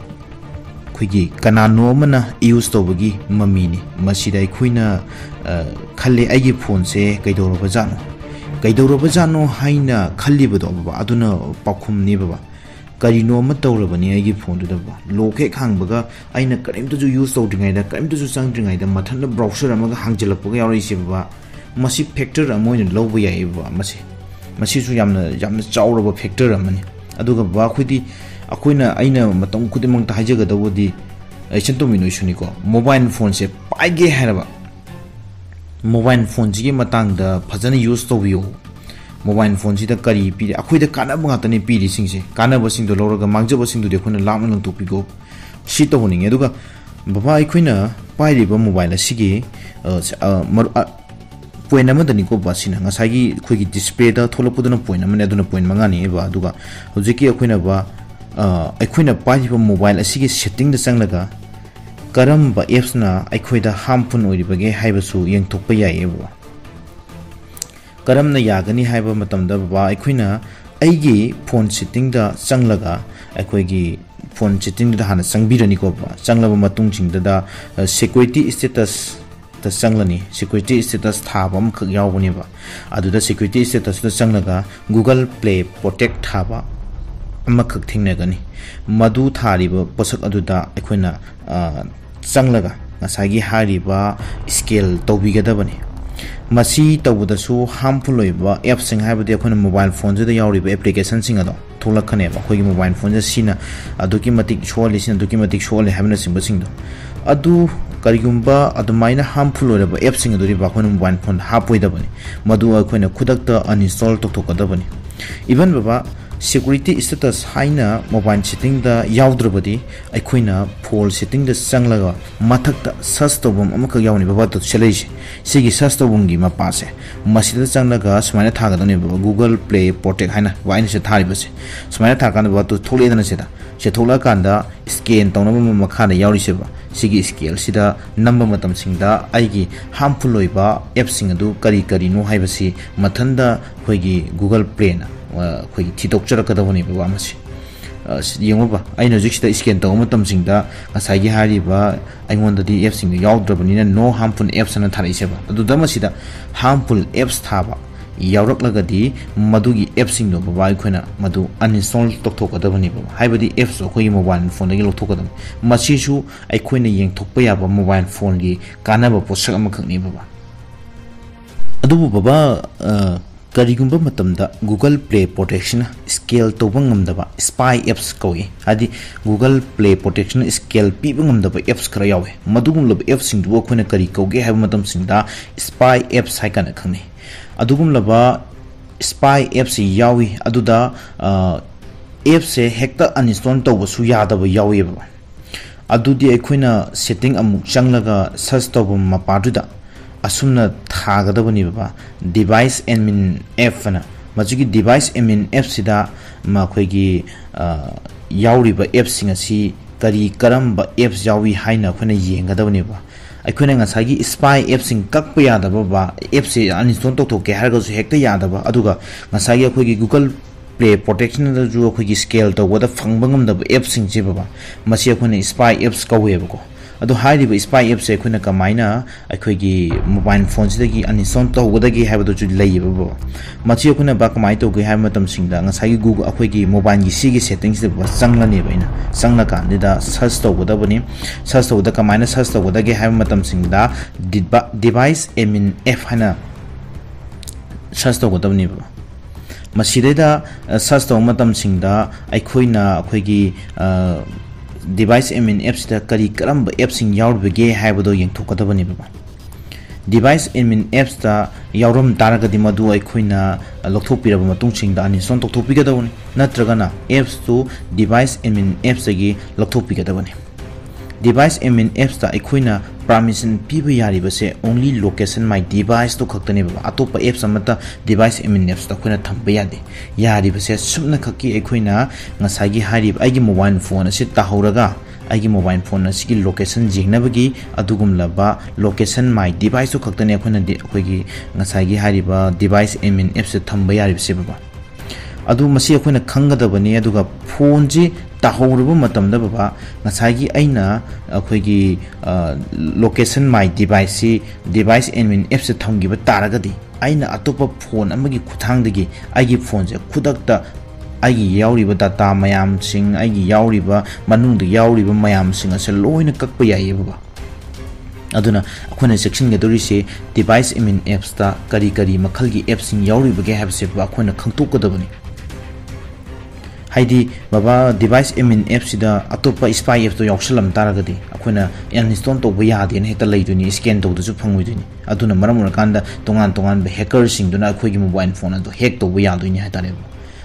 ꯑꯩꯈꯣꯏꯒꯤ ꯀꯅꯥꯅꯣ ꯑꯃꯅ ꯌꯨꯁ ꯇꯧꯕꯒꯤ ꯃꯃꯤꯅꯤ꯫ ꯃꯁꯤꯗ ꯑꯩꯈꯣꯏꯅ, ꯑ, ꯈꯜꯂꯦ, "ꯑꯩꯒꯤ ꯐꯣꯟꯁꯦ ꯀꯩꯗꯧꯔꯕꯖꯥꯠꯅꯣ? ꯀꯩꯗꯧꯔꯕꯖꯥꯠꯅꯣ?" ꯍꯥꯏꯅ ꯈꯜꯂꯤꯕꯗꯣ ꯕꯕꯥ, ꯑꯗꯨꯅ ꯄꯥꯎꯈꯨꯝꯅꯤ ꯕꯕꯥ꯫ ꯀꯔꯤꯅꯣ ꯑꯃ ꯇꯧꯔꯕꯅꯤ ꯑꯩꯒꯤ ꯐꯣꯟꯗꯨꯗ ꯕꯕꯥ꯫ ꯂꯣꯛ ꯍꯦꯛ ꯍꯥꯡꯕꯒ ꯑꯩꯅ ꯀꯔꯤꯝꯇꯁꯨ ꯌꯨꯁ ꯇꯧꯗ꯭ꯔꯤꯉꯩꯗ, ꯀꯔꯤꯝꯇꯁꯨ ꯆꯪꯗ꯭ꯔꯤꯉꯩꯗ ꯃꯊꯟꯇ ꯕ꯭ꯔꯥꯎꯁꯔ ꯑꯃꯒ ꯍꯥꯡꯖꯜꯂꯛꯄꯒ ꯌꯥꯎꯔꯛꯏꯁꯦ ꯕꯕꯥ꯫ ꯃꯁꯤ ꯐꯦꯛꯇꯔ ꯑꯃ ꯑꯣꯏꯅ ꯂꯧꯕ ꯌꯥꯏꯌꯦ ꯕꯕꯥ꯫ ꯃꯁꯤ, ꯃꯁꯤꯁꯨ ꯌꯥꯝꯅ, ꯌꯥꯝꯅ ꯆꯥꯎꯔꯕ ꯐꯦꯛꯇꯔ ꯑꯃꯅꯤ꯫ ꯑꯗꯨꯒ ꯕꯕꯥ, ꯑꯩꯈꯣꯏꯗꯤ, ꯑꯩꯈꯣꯏꯅ, ꯑꯩꯅ ꯃꯇꯝ ꯈꯨꯗꯤꯡꯃꯛꯇ ꯍꯥꯏꯖꯒꯗꯧꯕꯗꯤ, ꯏꯆꯟꯇꯣꯝꯕꯤ ꯅꯣꯏꯁꯨꯅꯤꯀꯣ, ꯃꯣꯕꯥꯏꯜ ꯐꯣꯟꯁꯦ ꯄꯥꯏꯒꯦ ꯍꯥꯏꯔꯕ, ꯃꯣꯕꯥꯏꯜ ꯐꯣꯟꯁꯤꯒꯤ ꯃꯇꯥꯡꯗ ꯐꯖꯅ ꯌꯨꯁ ꯇꯧꯕꯤꯌꯣ꯫ ꯃꯣꯕꯥꯏꯜ ꯐꯣꯟꯁꯤꯗ ꯀꯔꯤ ꯄꯤꯔꯤ? ꯑꯩꯈꯣꯏꯗ ꯀꯥꯟꯅꯕ ꯉꯥꯛꯇꯅꯤ ꯄꯤꯔꯤꯁꯤꯡꯁꯦ꯫ ꯀꯥꯟꯅꯕꯁꯤꯡꯗꯣ ꯂꯧꯔꯒ ꯃꯥꯡꯖꯕꯁꯤꯡꯗꯨꯗꯤ ꯑꯩꯈꯣꯏꯅ ꯂꯥꯞꯅ ꯂꯪꯊꯣꯛꯄꯤꯈꯣ꯫ ꯁꯤ ꯇꯧꯍꯟꯅꯤꯡꯉꯦ꯫ ꯑꯗꯨꯒ ꯕꯕꯥ, ꯑꯩꯈꯣꯏꯅ ꯄꯥꯏꯔꯤꯕ ꯃꯣꯕꯥꯏꯜ ꯑꯁꯤꯒꯤ, ꯑ, ꯁ-, ꯑ, ꯃꯔꯨ-, ꯑ, ꯄꯣꯏꯟ ꯑꯃꯗꯅꯤꯀꯣ ꯕꯕꯥ, ꯁꯤꯅ ꯉꯁꯥꯏꯒꯤ ꯑꯩꯈꯣꯏꯒꯤ ꯗꯤꯁꯄ꯭ꯂꯦꯗ ꯊꯣꯛꯂꯛꯄꯗꯨꯅ ꯄꯣꯏꯟ ꯑꯃꯅꯤ, ꯑꯗꯨꯅ ꯄꯣꯏꯟ ꯃꯉꯥꯅꯤ ꯕꯕꯥ꯫ ꯑꯗꯨꯒ ꯍꯧꯖꯤꯛꯀꯤ ꯑꯩꯈꯣꯏꯅ ꯕꯕꯥ, ꯑ, ꯑꯩꯈꯣꯏꯅ ꯄꯥꯏꯔꯤꯕ ꯃꯣꯕꯥꯏꯜ ꯑꯁꯤꯒꯤ ꯁꯦꯠꯇꯤꯡꯗ ꯆꯪꯂꯒ ꯀꯔꯝꯕ ꯑꯦꯞꯁꯅ ꯑꯩꯈꯣꯏꯗ ꯍꯥꯔꯝꯐꯨꯜ ꯑꯣꯏꯔꯤꯕꯒꯦ ꯍꯥꯏꯕꯁꯨ ꯌꯦꯡꯊꯣꯛꯄ ꯌꯥꯏꯌꯦ ꯕꯕꯥ꯫ ꯀꯔꯝꯅ ꯌꯥꯒꯅꯤ ꯍꯥꯏꯕ ꯃꯇꯝꯗ ꯕꯕꯥ, ꯑꯩꯈꯣꯏꯅ ꯑꯩꯒꯤ ꯐꯣꯟ ꯁꯦꯠꯇꯤꯡꯗ ꯆꯪꯂꯒ, ꯑꯩꯈꯣꯏꯒꯤ ꯐꯣꯟ ꯁꯦꯠꯇꯤꯡꯗꯨꯗ ꯍꯥꯟꯅ ꯆꯪꯕꯤꯔꯅꯤꯀꯣ ꯕꯕꯥ꯫ ꯆꯪꯂꯕ ꯃꯇꯨꯡꯁꯤꯡꯗꯨꯗ, ꯑ, ꯁꯦꯀ꯭ꯌꯨꯔꯤꯇꯤ ꯁ꯭ꯇꯦꯇꯁꯇ ꯆꯪꯂꯅꯤ꯫ ꯁꯦꯀ꯭ꯌꯨꯔꯤꯇꯤ ꯁ꯭ꯇꯦꯇꯁ ꯊꯥꯕ ꯑꯃꯈꯛ ꯌꯥꯎꯕꯅꯦꯕ꯫ ꯑꯗꯨꯗ ꯁꯦꯀ꯭ꯌꯨꯔꯤꯇꯤ ꯁ꯭ꯇꯦꯇꯁꯇ ꯆꯪꯂꯒ Google Play Protect ꯊꯥꯕ ꯑꯃꯈꯛ ꯊꯦꯡꯅꯒꯅꯤ꯫ ꯃꯗꯨ ꯊꯥꯔꯤꯕ ꯄꯣꯠꯁꯛ ꯑꯗꯨꯗ ꯑꯩꯈꯣꯏꯅ, ꯑ, ꯆꯪꯂꯒ ꯉꯁꯥꯏꯒꯤ ꯍꯥꯏꯔꯤꯕ ꯁ꯭ꯀꯦꯟ ꯇꯧꯕꯤꯒꯗꯕꯅꯤ꯫ ꯃꯁꯤ ꯇꯧꯕꯗꯁꯨ harmful ꯑꯣꯏꯕ appꯁꯤꯡ, ꯍꯥꯏꯕꯗꯤ ꯑꯩꯈꯣꯏꯅ mobile phoneꯁꯤꯗ ꯌꯥꯎꯔꯤꯕ applicationꯁꯤꯡ ꯑꯗꯣ ꯊꯣꯛꯂꯛꯀꯅꯦꯕ꯫ ꯑꯩꯈꯣꯏꯒꯤ mobile phoneꯁꯦ ꯁꯤꯅ ꯑꯗꯨꯛꯀꯤ ꯃꯇꯤꯛ ꯁꯣꯛꯍꯜꯂꯤ, ꯁꯤꯅ ꯑꯗꯨꯛꯀꯤ ꯃꯇꯤꯛ ꯁꯣꯛꯍꯜꯂꯤ ꯍꯥꯏꯕꯅꯆꯤꯡꯕꯁꯤꯡꯗꯣ꯫ ꯑꯗꯨ ꯀꯔꯤꯒꯨꯝꯕ ꯑꯗꯨꯃꯥꯏꯅ harmful ꯑꯣꯏꯔꯕ appꯁꯤꯡ ꯑꯗꯨꯗꯤ ꯕꯕꯥ ꯑꯩꯈꯣꯏꯅ mobile phoneꯗ ꯍꯥꯞꯄꯣꯏꯗꯕꯅꯤ, ꯃꯗꯨ ꯑꯩꯈꯣꯏꯅ ꯈꯨꯗꯛꯇ uninstall ꯇꯧꯊꯣꯛꯀꯗꯕꯅꯤ꯫ Even ꯕꯕꯥ, security status ꯍꯥꯏꯅ mobile settingꯗ ꯌꯥꯎꯗ꯭ꯔꯕꯗꯤ ꯑꯩꯈꯣꯏꯅ phone settingꯗ ꯆꯪꯂꯒ ꯃꯊꯛꯇ search ꯇꯧꯐꯝ ꯑꯃꯈꯛ ꯌꯥꯎꯅꯤ ꯕꯕꯥ, ꯇꯨ ꯁꯤꯗ ꯂꯩꯔꯤꯁꯦ꯫ ꯁꯤꯒꯤ search ꯇꯧꯐꯝꯒꯤ ꯃꯄꯥꯁꯦ, ꯃꯁꯤꯗ ꯆꯪꯂꯒ ꯁꯨꯃꯥꯏꯅ ꯊꯥꯒꯗꯕꯅꯦꯕ, Google Play Protect ꯍꯥꯏꯅ ꯕꯕꯥ ꯑꯩꯅ ꯁꯤꯗ ꯊꯥꯔꯤꯕꯁꯦ꯫ ꯁꯨꯃꯥꯏꯅ ꯊꯥꯔꯀꯥꯟꯗ ꯕꯕꯥ, ꯇꯨ ꯊꯣꯛꯂꯛꯑꯦꯗꯅ ꯁꯤꯗ꯫ ꯁꯤ ꯊꯣꯛꯂꯛꯑꯀꯥꯟꯗ scan ꯇꯧꯅꯕ ꯑꯃ ꯃꯈꯥꯗ ꯌꯥꯎꯔꯤꯁꯦꯕ, ꯁꯤꯒꯤ scaleꯁꯤꯗ ꯅꯝꯕ ꯃꯇꯝꯁꯤꯡꯗ ꯑꯩꯒꯤ harmful ꯑꯣꯏꯕ appꯁꯤꯡ ꯑꯗꯨ ꯀꯔꯤ ꯀꯔꯤꯅꯣ ꯍꯥꯏꯕꯁꯤ ꯃꯊꯟꯇ ꯑꯩꯈꯣꯏꯒꯤ Google Playꯅ, ꯑ, ꯑꯩꯈꯣꯏꯒꯤ ꯊꯤꯗꯣꯛꯆꯔꯛꯀꯗꯕꯅꯦꯕ ꯕꯕꯥ ꯃꯁꯤ꯫ ꯑ, ꯁꯤ ꯌꯦꯡꯉꯨꯕ, ꯑꯩꯅ ꯍꯧꯖꯤꯛ ꯁꯤꯗ scan ꯇꯧꯕ ꯃꯇꯝꯁꯤꯡꯗ ꯉꯁꯥꯏꯒꯤ ꯍꯥꯏꯔꯤꯕ ꯑꯩꯉꯣꯟꯗꯗꯤ appꯁꯤꯡꯗꯣ ꯌꯥꯎꯗ꯭ꯔꯕꯅꯤꯅ no harmful apps ꯑꯅ ꯊꯥꯔꯛꯏꯁꯦꯕ꯫ ꯑꯗꯨꯗ ꯃꯁꯤꯗ harmful apps ꯊꯥꯕ ꯌꯥꯎꯔꯛꯂꯒꯗꯤ ꯃꯗꯨꯒꯤ appꯁꯤꯡꯗꯣ ꯕꯕꯥ ꯑꯩꯈꯣꯏꯅ ꯃꯗꯨ uninstall ꯇꯧꯊꯣꯛꯀꯗꯕꯅꯦꯕ, ꯍꯥꯏꯕꯗꯤ appꯁꯇꯣ ꯑꯩꯈꯣꯏꯒꯤ mobile phoneꯗꯒꯤ ꯂꯧꯊꯣꯛꯀꯗꯕꯅꯤ꯫ ꯃꯁꯤꯁꯨ ꯑꯩꯈꯣꯏꯅ ꯌꯦꯡꯊꯣꯛꯄ ꯌꯥꯕ mobile phoneꯒꯤ ꯀꯥꯟꯅꯕ ꯄꯣꯠꯁꯛ ꯑꯃꯈꯛꯅꯤ ꯕꯕꯥ꯫ ꯑꯗꯨꯕꯨ ꯕꯕꯥ, ꯑ, ꯀꯔꯤꯒꯨꯝꯕ ꯃꯇꯝꯗ Google Play Protectionꯅ scale ꯇꯧꯕ ꯉꯝꯗꯕ spy apps ꯀꯧꯏ, ꯍꯥꯏꯗꯤ Google Play Protectionꯅ scale ꯄꯤꯕ ꯉꯝꯗꯕ apps ꯈꯔ ꯌꯥꯎꯏ꯫ ꯃꯗꯨꯒꯨꯝꯂꯕ appꯁꯤꯡꯗꯨꯕꯨ ꯑꯩꯈꯣꯏꯅ ꯀꯔꯤ ꯀꯧꯒꯦ ꯍꯥꯏꯕ ꯃꯇꯝꯁꯤꯡꯗ spy apps ꯍꯥꯏ ꯀꯥꯟꯗ ꯈꯪꯅꯩ꯫ ꯑꯗꯨꯒꯨꯝꯂꯕ spy appꯁꯤ ꯌꯥꯎꯏ, ꯑꯗꯨꯗ, ꯑ, appꯁꯦ ꯍꯦꯛꯇ uninstall ꯇꯧꯕꯁꯨ ꯌꯥꯗꯕ ꯌꯥꯎꯏꯕ꯫ ꯑꯗꯨꯗꯤ ꯑꯩꯈꯣꯏꯅ setting ꯑꯃꯨꯛ ꯆꯪꯂꯒ search ꯇꯧꯕ ꯃꯄꯥꯗꯨꯗ ꯑꯁꯨꯝꯅ ꯊꯥꯒꯗꯕꯅꯦꯕ, device admin app ꯑꯅ꯫ ꯃꯁꯤꯒꯤ device admin appꯁꯤꯗ ꯃꯈꯣꯏꯒꯤ, ꯑ, ꯌꯥꯎꯔꯤꯕ appꯁꯤꯡ ꯑꯁꯤ ꯀꯔꯤ ꯀꯔꯝꯕ apps ꯌꯥꯎꯏ ꯍꯥꯏꯅ ꯑꯩꯈꯣꯏꯅ ꯌꯦꯡꯒꯗꯕꯅꯦꯕ꯫ ꯑꯩꯈꯣꯏꯅ ꯉꯁꯥꯏꯒꯤ spy appꯁꯤꯡ ꯀꯛꯄ ꯌꯥꯗꯕ ꯕꯕꯥ, appꯁꯦ uninstall ꯇꯧꯊꯣꯛꯀꯦ ꯍꯥꯏꯔꯒꯁꯨ ꯍꯦꯛꯇ ꯌꯥꯗꯕ, ꯑꯗꯨꯒ ꯉꯁꯥꯏꯒꯤ ꯑꯩꯈꯣꯏꯒꯤ Google Play Protectionꯗꯁꯨ ꯑꯩꯈꯣꯏꯒꯤ scale ꯇꯧꯕꯗ ꯐꯪꯕ ꯉꯝꯗꯕ appꯁꯤꯡꯁꯦ ꯕꯕꯥ, ꯃꯁꯤ ꯑꯩꯈꯣꯏꯅ spy apps ꯀꯧꯋꯦꯕꯀꯣ꯫ ꯑꯗꯣ ꯍꯥꯏꯔꯤꯕ spy appꯁꯦ ꯑꯩꯈꯣꯏꯅ ꯀꯃꯥꯏꯅ ꯑꯩꯈꯣꯏꯒꯤ mobile phoneꯁꯤꯗꯒꯤ uninstall ꯇꯧꯒꯗꯒꯦ ꯍꯥꯏꯕꯗꯨꯁꯨ ꯂꯩꯌꯦꯕꯀꯣ꯫ ꯃꯁꯤ ꯑꯩꯈꯣꯏꯅ ꯕꯥ ꯀꯃꯥꯏꯅ ꯇꯧꯒꯦ ꯍꯥꯏꯕ ꯃꯇꯝꯁꯤꯡꯗ ꯉꯁꯥꯏꯒꯤ Google, ꯑꯩꯈꯣꯏꯒꯤ mobileꯒꯤ ꯁꯤꯒꯤ settingꯁꯤꯗ ꯆꯪꯂꯅꯦꯕ꯫ ꯑꯩꯅ ꯆꯪꯂꯀꯥꯟꯁꯤꯗ search ꯇꯧꯒꯗꯕꯅꯤ꯫ Search ꯇꯧꯕꯗ ꯀꯃꯥꯏꯅ search ꯇꯧꯒꯗꯒꯦ ꯍꯥꯏꯕ ꯃꯇꯝꯁꯤꯡꯗ diva-, device admin app ꯍꯥꯏꯅ search ꯇꯧꯒꯗꯕꯅꯦꯕ꯫ ꯃꯁꯤꯗꯩꯗ search ꯇꯧꯕ ꯃꯇꯝꯁꯤꯡꯗ ꯑꯩꯈꯣꯏꯅ ꯑꯩꯈꯣꯏꯒꯤ device admin appꯁꯤꯗ ꯀꯔꯤ ꯀꯔꯝꯕ appꯁꯤꯡ ꯌꯥꯎꯔꯤꯕꯒꯦ ꯍꯥꯏꯕꯗꯣ ꯌꯦꯡꯊꯣꯛꯀꯗꯕꯅꯦꯕ꯫ Device admin appsꯇ ꯌꯥꯎꯔꯝ ꯇꯥꯔꯒꯗꯤ ꯃꯗꯨ ꯑꯩꯈꯣꯏꯅ ꯂꯧꯊꯣꯛꯄꯤꯔꯕ ꯃꯇꯨꯡꯁꯤꯡꯗ uninstall ꯇꯧꯊꯣꯛꯄꯤꯒꯗꯕꯅꯤ, ꯅꯠꯇ꯭ꯔꯒꯅ appsꯇꯨ device admin appsꯇꯒꯤ ꯂꯧꯊꯣꯛꯄꯤꯒꯗꯕꯅꯤ꯫ Device admin appsꯇ ꯑꯩꯈꯣꯏꯅ permission ꯄꯤꯕ ꯌꯥꯔꯤꯕꯁꯦ only location my deviceꯇꯣ ꯈꯛꯇꯅꯦꯕ꯫ ꯑꯇꯣꯞꯄ apps ꯑꯃꯠꯇ device admin appsꯇ ꯑꯩꯈꯣꯏꯅ ꯊꯝꯕ ꯌꯥꯗꯦ꯫ ꯌꯥꯔꯤꯕꯁꯦ ꯁꯨꯞꯅꯈꯛꯀꯤ ꯑꯩꯈꯣꯏꯅ ꯉꯁꯥꯏꯒꯤ ꯍꯥꯏꯔꯤꯕ ꯑꯩꯒꯤ mobile phone ꯑꯁꯤ ꯇꯥꯍꯧꯔꯒ ꯑꯩꯒꯤ mobile phone ꯑꯁꯤꯒꯤ location ꯌꯦꯡꯅꯕꯒꯤ ꯑꯗꯨꯒꯨꯝꯂꯕ location my deviceꯇꯣ ꯈꯛꯇꯅꯦ ꯑꯩꯈꯣꯏꯅ ꯗꯤ-, ꯑꯩꯈꯣꯏꯒꯤ ꯉꯁꯥꯏꯒꯤ ꯍꯥꯏꯔꯤꯕ device admin appsꯇ ꯊꯝꯕ ꯌꯥꯔꯤꯕꯁꯦ ꯕꯕꯥ꯫ ꯑꯗꯨ ꯃꯁꯤ ꯑꯩꯈꯣꯏꯅ ꯈꯪꯒꯗꯕꯅꯤ꯫ ꯑꯗꯨꯒ phoneꯁꯤ ꯇꯥꯍꯧꯔꯕ ꯃꯇꯝꯗ ꯕꯕꯥ, ꯉꯁꯥꯏꯒꯤ ꯑꯩꯅ ꯑꯩꯈꯣꯏꯒꯤ location my deviceꯁꯤ device admin appsꯇ ꯊꯝꯈꯤꯕ ꯇꯥꯔꯒꯗꯤ ꯑꯩꯅ ꯑꯇꯣꯞꯄ phone ꯑꯃꯒꯤ ꯈꯨꯠꯊꯥꯡꯗꯒꯤ ꯑꯩꯒꯤ phoneꯁꯦ ꯈꯨꯗꯛꯇ ꯑꯩꯒꯤ ꯌꯥꯎꯔꯤꯕ data ꯃꯌꯥꯝꯁꯤꯡ, ꯑꯩꯒꯤ ꯌꯥꯎꯔꯤꯕ ꯃꯅꯨꯡꯗ ꯌꯥꯎꯔꯤꯕ ꯃꯌꯥꯝꯁꯤꯡ ꯑꯁꯦ ꯂꯣꯏꯅ ꯀꯛꯄ ꯌꯥꯏꯌꯦ ꯕꯕꯥ꯫ ꯑꯗꯨꯅ ꯑꯩꯈꯣꯏꯅ ꯆꯦꯛꯁꯤꯟꯒꯗꯧꯔꯤꯁꯦ device admin appsꯇ ꯀꯔꯤ ꯀꯔꯤ ꯃꯈꯜꯒꯤ appꯁꯤꯡ ꯌꯥꯎꯔꯤꯕꯒꯦ ꯍꯥꯏꯕꯁꯦ ꯑꯩꯈꯣꯏꯅ ꯈꯪꯗꯣꯛꯀꯗꯕꯅꯤ꯫ ꯍꯥꯏꯗꯤ ꯕꯕꯥ, device admin appꯁꯤꯗ ꯑꯇꯣꯞꯄ spy appꯇꯣ ꯌꯥꯎꯁꯜꯂꯝ ꯇꯥꯔꯒꯗꯤ ꯑꯩꯈꯣꯏꯅ uninstall ꯇꯧꯕ ꯌꯥꯗꯦꯅ ꯍꯦꯛꯇ ꯂꯩꯗꯣꯏꯅꯤ, scan ꯇꯧꯗꯁꯨ ꯐꯪꯉꯣꯏꯗꯣꯏꯅꯤ꯫ ꯑꯗꯨꯅ ꯃꯔꯝ ꯑꯣꯏꯔꯀꯥꯟꯗ ꯇꯣꯉꯥꯟ ꯇꯣꯉꯥꯟꯕ hackerꯁꯤꯡꯗꯨꯅ ꯑꯩꯈꯣꯏꯒꯤ mobile phone ꯑꯗꯣ hack ꯇꯧꯕ ꯌꯥꯗꯣꯏꯅꯤ ꯍꯥꯏꯇꯥꯔꯦꯕ꯫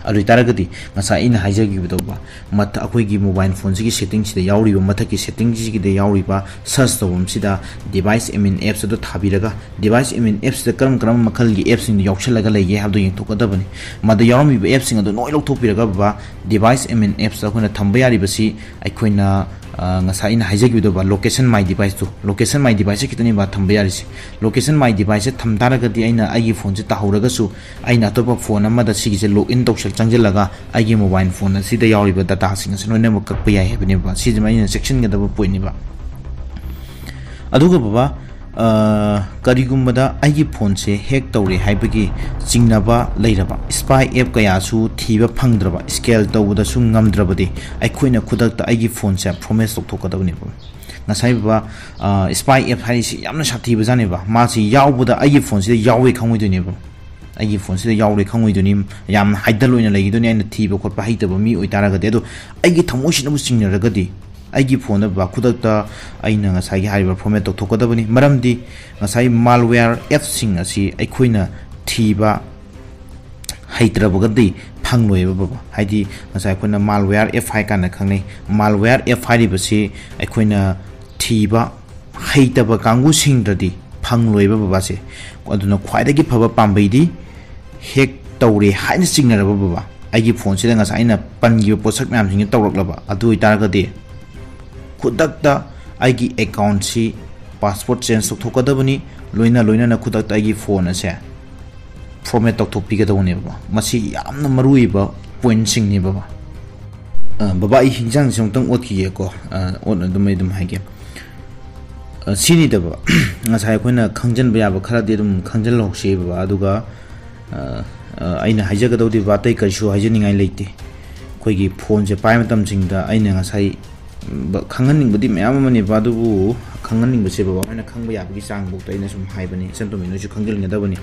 ꯑꯗꯨ ꯑꯣꯏꯇꯥꯔꯒꯗꯤ ꯉꯁꯥꯏ ꯑꯩꯅ ꯍꯥꯏꯖꯈꯤꯕꯗꯧꯕ ꯃꯊ-, ꯑꯩꯈꯣꯏꯒꯤ mobile phoneꯁꯤꯒꯤ settingꯁꯤꯗ ꯌꯥꯎꯔꯤꯕ, ꯃꯊꯛꯀꯤ settingꯁꯤꯒꯤꯗ ꯌꯥꯎꯔꯤꯕ search ꯇꯧꯐꯝꯁꯤꯗ device admin apps ꯑꯗꯨ ꯊꯥꯕꯤꯔꯒ device admin appꯁꯤꯗ ꯀꯔꯝ ꯀꯔꯝꯕ ꯃꯈꯜꯒꯤ appꯁꯤꯡꯗꯨ ꯌꯥꯎꯁꯜꯂꯒ ꯂꯩꯒꯦ ꯍꯥꯏꯕꯗꯨ ꯌꯦꯡꯊꯣꯛꯀꯗꯕꯅꯤ꯫ ꯃꯗ ꯌꯥꯎꯔꯝꯃꯤꯕ appꯁꯤꯡ ꯑꯗꯨ ꯂꯣꯏ ꯂꯧꯊꯣꯛꯄꯤꯔꯒ ꯕꯕꯥ, device admin appꯁꯇ ꯑꯩꯈꯣꯏꯅ ꯊꯝꯕ ꯌꯥꯔꯤꯕꯁꯤ ꯑꯩꯈꯣꯏꯅ, ꯑ, ꯉꯁꯥꯏ ꯑꯩꯅ ꯍꯥꯏꯖꯈꯤꯕꯗꯧꯕ location my deviceꯇꯨ, location my deviceꯁꯦ ꯈꯤꯇꯅꯦꯕ ꯊꯝꯕ ꯌꯥꯔꯤꯁꯤ꯫ Location my deviceꯁꯦ ꯊꯝ ꯇꯥꯔꯒꯗꯤ ꯑꯩꯅ ꯑꯩꯒꯤ phoneꯁꯦ ꯇꯥꯍꯧꯔꯒꯁꯨ ꯑꯩꯅ ꯑꯇꯣꯞꯄ phone ꯑꯃꯗ ꯁꯤꯒꯤꯁꯦ login ꯇꯧꯁꯜ-, ꯆꯪꯁꯤꯜꯂꯒ ꯑꯩꯒꯤ mobile phone ꯑꯁꯤꯗ ꯌꯥꯎꯔꯤꯕ dataꯁꯤꯡ ꯑꯁꯤ ꯂꯣꯏꯅꯃꯛ ꯀꯛꯄ ꯌꯥꯏ ꯍꯥꯏꯕꯅꯦꯕ꯫ ꯁꯤꯁꯤꯃ ꯑꯩꯅ ꯆꯦꯛꯁꯤꯟꯒꯗꯕ pointꯅꯦꯕ꯫ ꯑꯗꯨꯒ ꯕꯕꯥ, ꯑ, ꯀꯔꯤꯒꯨꯝꯕꯗ ꯑꯩꯒꯤ ꯐꯣꯟꯁꯦ ꯍꯦꯛ ꯇꯧꯔꯦ ꯍꯥꯏꯕꯒꯤ ꯆꯤꯡꯅꯕ ꯂꯩꯔꯕ, ꯁ꯭ꯄꯥꯏ ꯑꯦꯞ ꯀꯌꯥꯁꯨ ꯊꯤꯕ ꯐꯪꯗ꯭ꯔꯕ, ꯁ꯭ꯀꯦꯜ ꯇꯧꯕꯗꯁꯨ ꯉꯝꯗ꯭ꯔꯕꯗꯤ, ꯑꯩꯈꯣꯏꯅ ꯈꯨꯗꯛꯇ ꯑꯩꯒꯤ ꯐꯣꯟꯁꯦ ꯐꯣꯔꯃꯦꯠ ꯇꯧꯊꯣꯛꯀꯗꯕꯅꯦꯕ꯫ ꯉꯁꯥꯏ ꯕꯕꯥ, ꯑ, ꯁ꯭ꯄꯥꯏ ꯑꯦꯞ ꯍꯥꯏꯔꯤꯁꯤ ꯌꯥꯝꯅ ꯁꯥꯊꯤꯕꯖꯥꯠꯅꯦꯕ꯫ ꯃꯥꯁꯤ ꯌꯥꯎꯕꯗ ꯑꯩꯒꯤ ꯐꯣꯟꯁꯤꯗ ꯌꯥꯎꯋꯦ ꯈꯪꯉꯣꯏꯗꯣꯏꯅꯦꯕ꯫ ꯑꯩꯒꯤ ꯐꯣꯟꯁꯤꯗ ꯌꯥꯎꯔꯦ ꯈꯪꯉꯣꯏꯗꯣꯏꯅꯤ, ꯌꯥꯝꯅ ꯍꯥꯏꯗꯜ ꯑꯣꯏꯅ ꯂꯩꯈꯤꯗꯣꯏꯅꯤ, ꯑꯩꯅ ꯊꯤꯕ ꯈꯣꯠꯄ ꯍꯩꯇꯕ ꯃꯤ ꯑꯣꯏꯇꯥꯔꯒꯗꯤ꯫ ꯑꯗꯣ ꯑꯩꯒꯤ ꯊꯃꯣꯏꯁꯤꯅꯕꯨ ꯆꯤꯡꯅꯔꯒꯗꯤ, ꯑꯩꯒꯤ ꯐꯣꯟꯗ ꯕꯕꯥ ꯈꯨꯗꯛꯇ ꯑꯩꯅ ꯉꯁꯥꯏꯒꯤ ꯍꯥꯏꯔꯤꯕ ꯐꯣꯔꯃꯦꯠ ꯇꯧꯊꯣꯛꯀꯗꯕꯅꯤ꯫ ꯃꯔꯝꯗꯤ ꯉꯁꯥꯏ ꯃꯥꯜꯋꯦꯌꯔ ꯑꯦꯞꯁꯤꯡ ꯑꯁꯤ ꯑꯩꯈꯣꯏꯅ ꯊꯤꯕ ꯍꯩꯇ꯭ꯔꯕꯒꯗꯤ ꯐꯪꯂꯣꯏꯕ ꯕꯕꯥ꯫ ꯍꯥꯏꯗꯤ ꯉꯁꯥꯏ ꯑꯩꯈꯣꯏꯅ ꯃꯥꯜꯋꯦꯌꯔ ꯑꯦꯞ ꯍꯥꯏ ꯀꯥꯟꯗ ꯈꯪꯅꯩ꯫ ꯃꯥꯜꯋꯦꯌꯔ ꯑꯦꯞ ꯍꯥꯏꯔꯤꯕꯁꯤ ꯑꯩꯈꯣꯏꯅ ꯊꯤꯕ ꯍꯩꯇꯕ ꯀꯥꯡꯕꯨꯁꯤꯡꯗꯗꯤ ꯐꯪꯂꯣꯏꯕ ꯕꯕꯥꯁꯦ꯫ ꯑꯗꯨꯅ ꯈ꯭ꯋꯥꯏꯗꯒꯤ ꯐꯕ ꯄꯥꯝꯕꯩꯗꯤ ꯍꯦꯛ ꯇꯧꯔꯦ ꯍꯥꯏꯅ ꯆꯤꯡꯅꯔꯕ ꯕꯕꯥ, ꯑꯩꯒꯤ ꯐꯣꯟꯁꯤꯗ ꯉꯁꯥꯏ ꯑꯩꯅ ꯄꯟꯈꯤꯕ ꯄꯣꯠꯁꯛ ꯃꯌꯥꯝꯁꯤꯡꯁꯦ ꯇꯧꯔꯛꯂꯕ, ꯑꯗꯨ ꯑꯣꯏꯇꯥꯔꯒꯗꯤ ꯈꯨꯗꯛꯇ ꯑꯩꯒꯤ ꯑꯦꯀꯥꯎꯟꯁꯤ ꯄꯥꯁꯋꯥꯔꯗ ꯆꯦꯟꯖ ꯇꯧꯊꯣꯛꯀꯗꯕꯅꯤ, ꯂꯣꯏꯅ ꯂꯣꯏꯅꯅ ꯈꯨꯗꯛꯇ ꯑꯩꯒꯤ ꯐꯣꯟ ꯑꯁꯦ ꯐꯣꯔꯃꯦꯠ ꯇꯧꯊꯣꯛꯄꯤꯒꯗꯧꯕꯅꯦꯕ꯫ ꯃꯁꯤ ꯌꯥꯝꯅ ꯃꯔꯨꯑꯣꯏꯕ ꯄꯣꯏꯟꯠꯁꯤꯡꯅꯦꯕ꯫ ꯑ, ꯕꯕꯥ, ꯑꯩ ꯍꯤꯟꯖꯥꯡꯁꯦ ꯑꯃꯨꯛꯇꯪ ꯑꯣꯠꯈꯤꯒꯦꯀꯣ꯫ ꯑ, ꯑꯣꯠ-, ꯑꯗꯨꯝ ꯑꯩ ꯑꯗꯨꯝ ꯍꯥꯏꯒꯦ꯫ ꯑ, ꯁꯤꯅꯤꯗꯕ ꯉꯁꯥꯏ ꯑꯩꯈꯣꯏꯅ ꯈꯪꯖꯤꯟꯕ ꯌꯥꯕ ꯈꯔꯗꯤ ꯑꯗꯨꯝ ꯈꯪꯖꯤꯜꯍꯧꯁꯦ ꯕꯕꯥ꯫ ꯑꯗꯨꯒ, ꯑ, ꯑ, ꯑꯩꯅ ꯍꯥꯏꯖꯒꯗꯧꯗꯤ ꯕꯕꯥ, ꯑꯇꯩ ꯀꯔꯤꯁꯨ ꯍꯥꯏꯖꯅꯤꯡꯉꯥꯏ ꯂꯩꯇꯦ꯫ ꯑꯩꯈꯣꯏꯒꯤ ꯐꯣꯟꯁꯦ ꯄꯥꯏꯕ ꯃꯇꯝꯁꯤꯡꯗ ꯑꯩꯅ ꯉꯁꯥꯏ ꯕ-, ꯈꯪꯍꯟꯅꯤꯡꯕꯗꯤ ꯃꯌꯥꯝ ꯑꯃꯅꯦꯕ, ꯑꯗꯨꯕꯨ ꯈꯪꯍꯟꯅꯤꯡꯕꯁꯦ ꯕꯕꯥ ꯍꯣꯏꯅ ꯈꯪꯕ ꯌꯥꯕꯒꯤ ꯆꯥꯡꯐꯥꯎꯗ ꯑꯩꯅ ꯁꯨꯝ ꯍꯥꯏꯕꯅꯤ꯫ ꯏꯆꯟꯇꯣꯝꯕꯤ, ꯅꯣꯏꯁꯨ ꯈꯪꯖꯤꯟꯒꯗꯕꯅꯤ꯫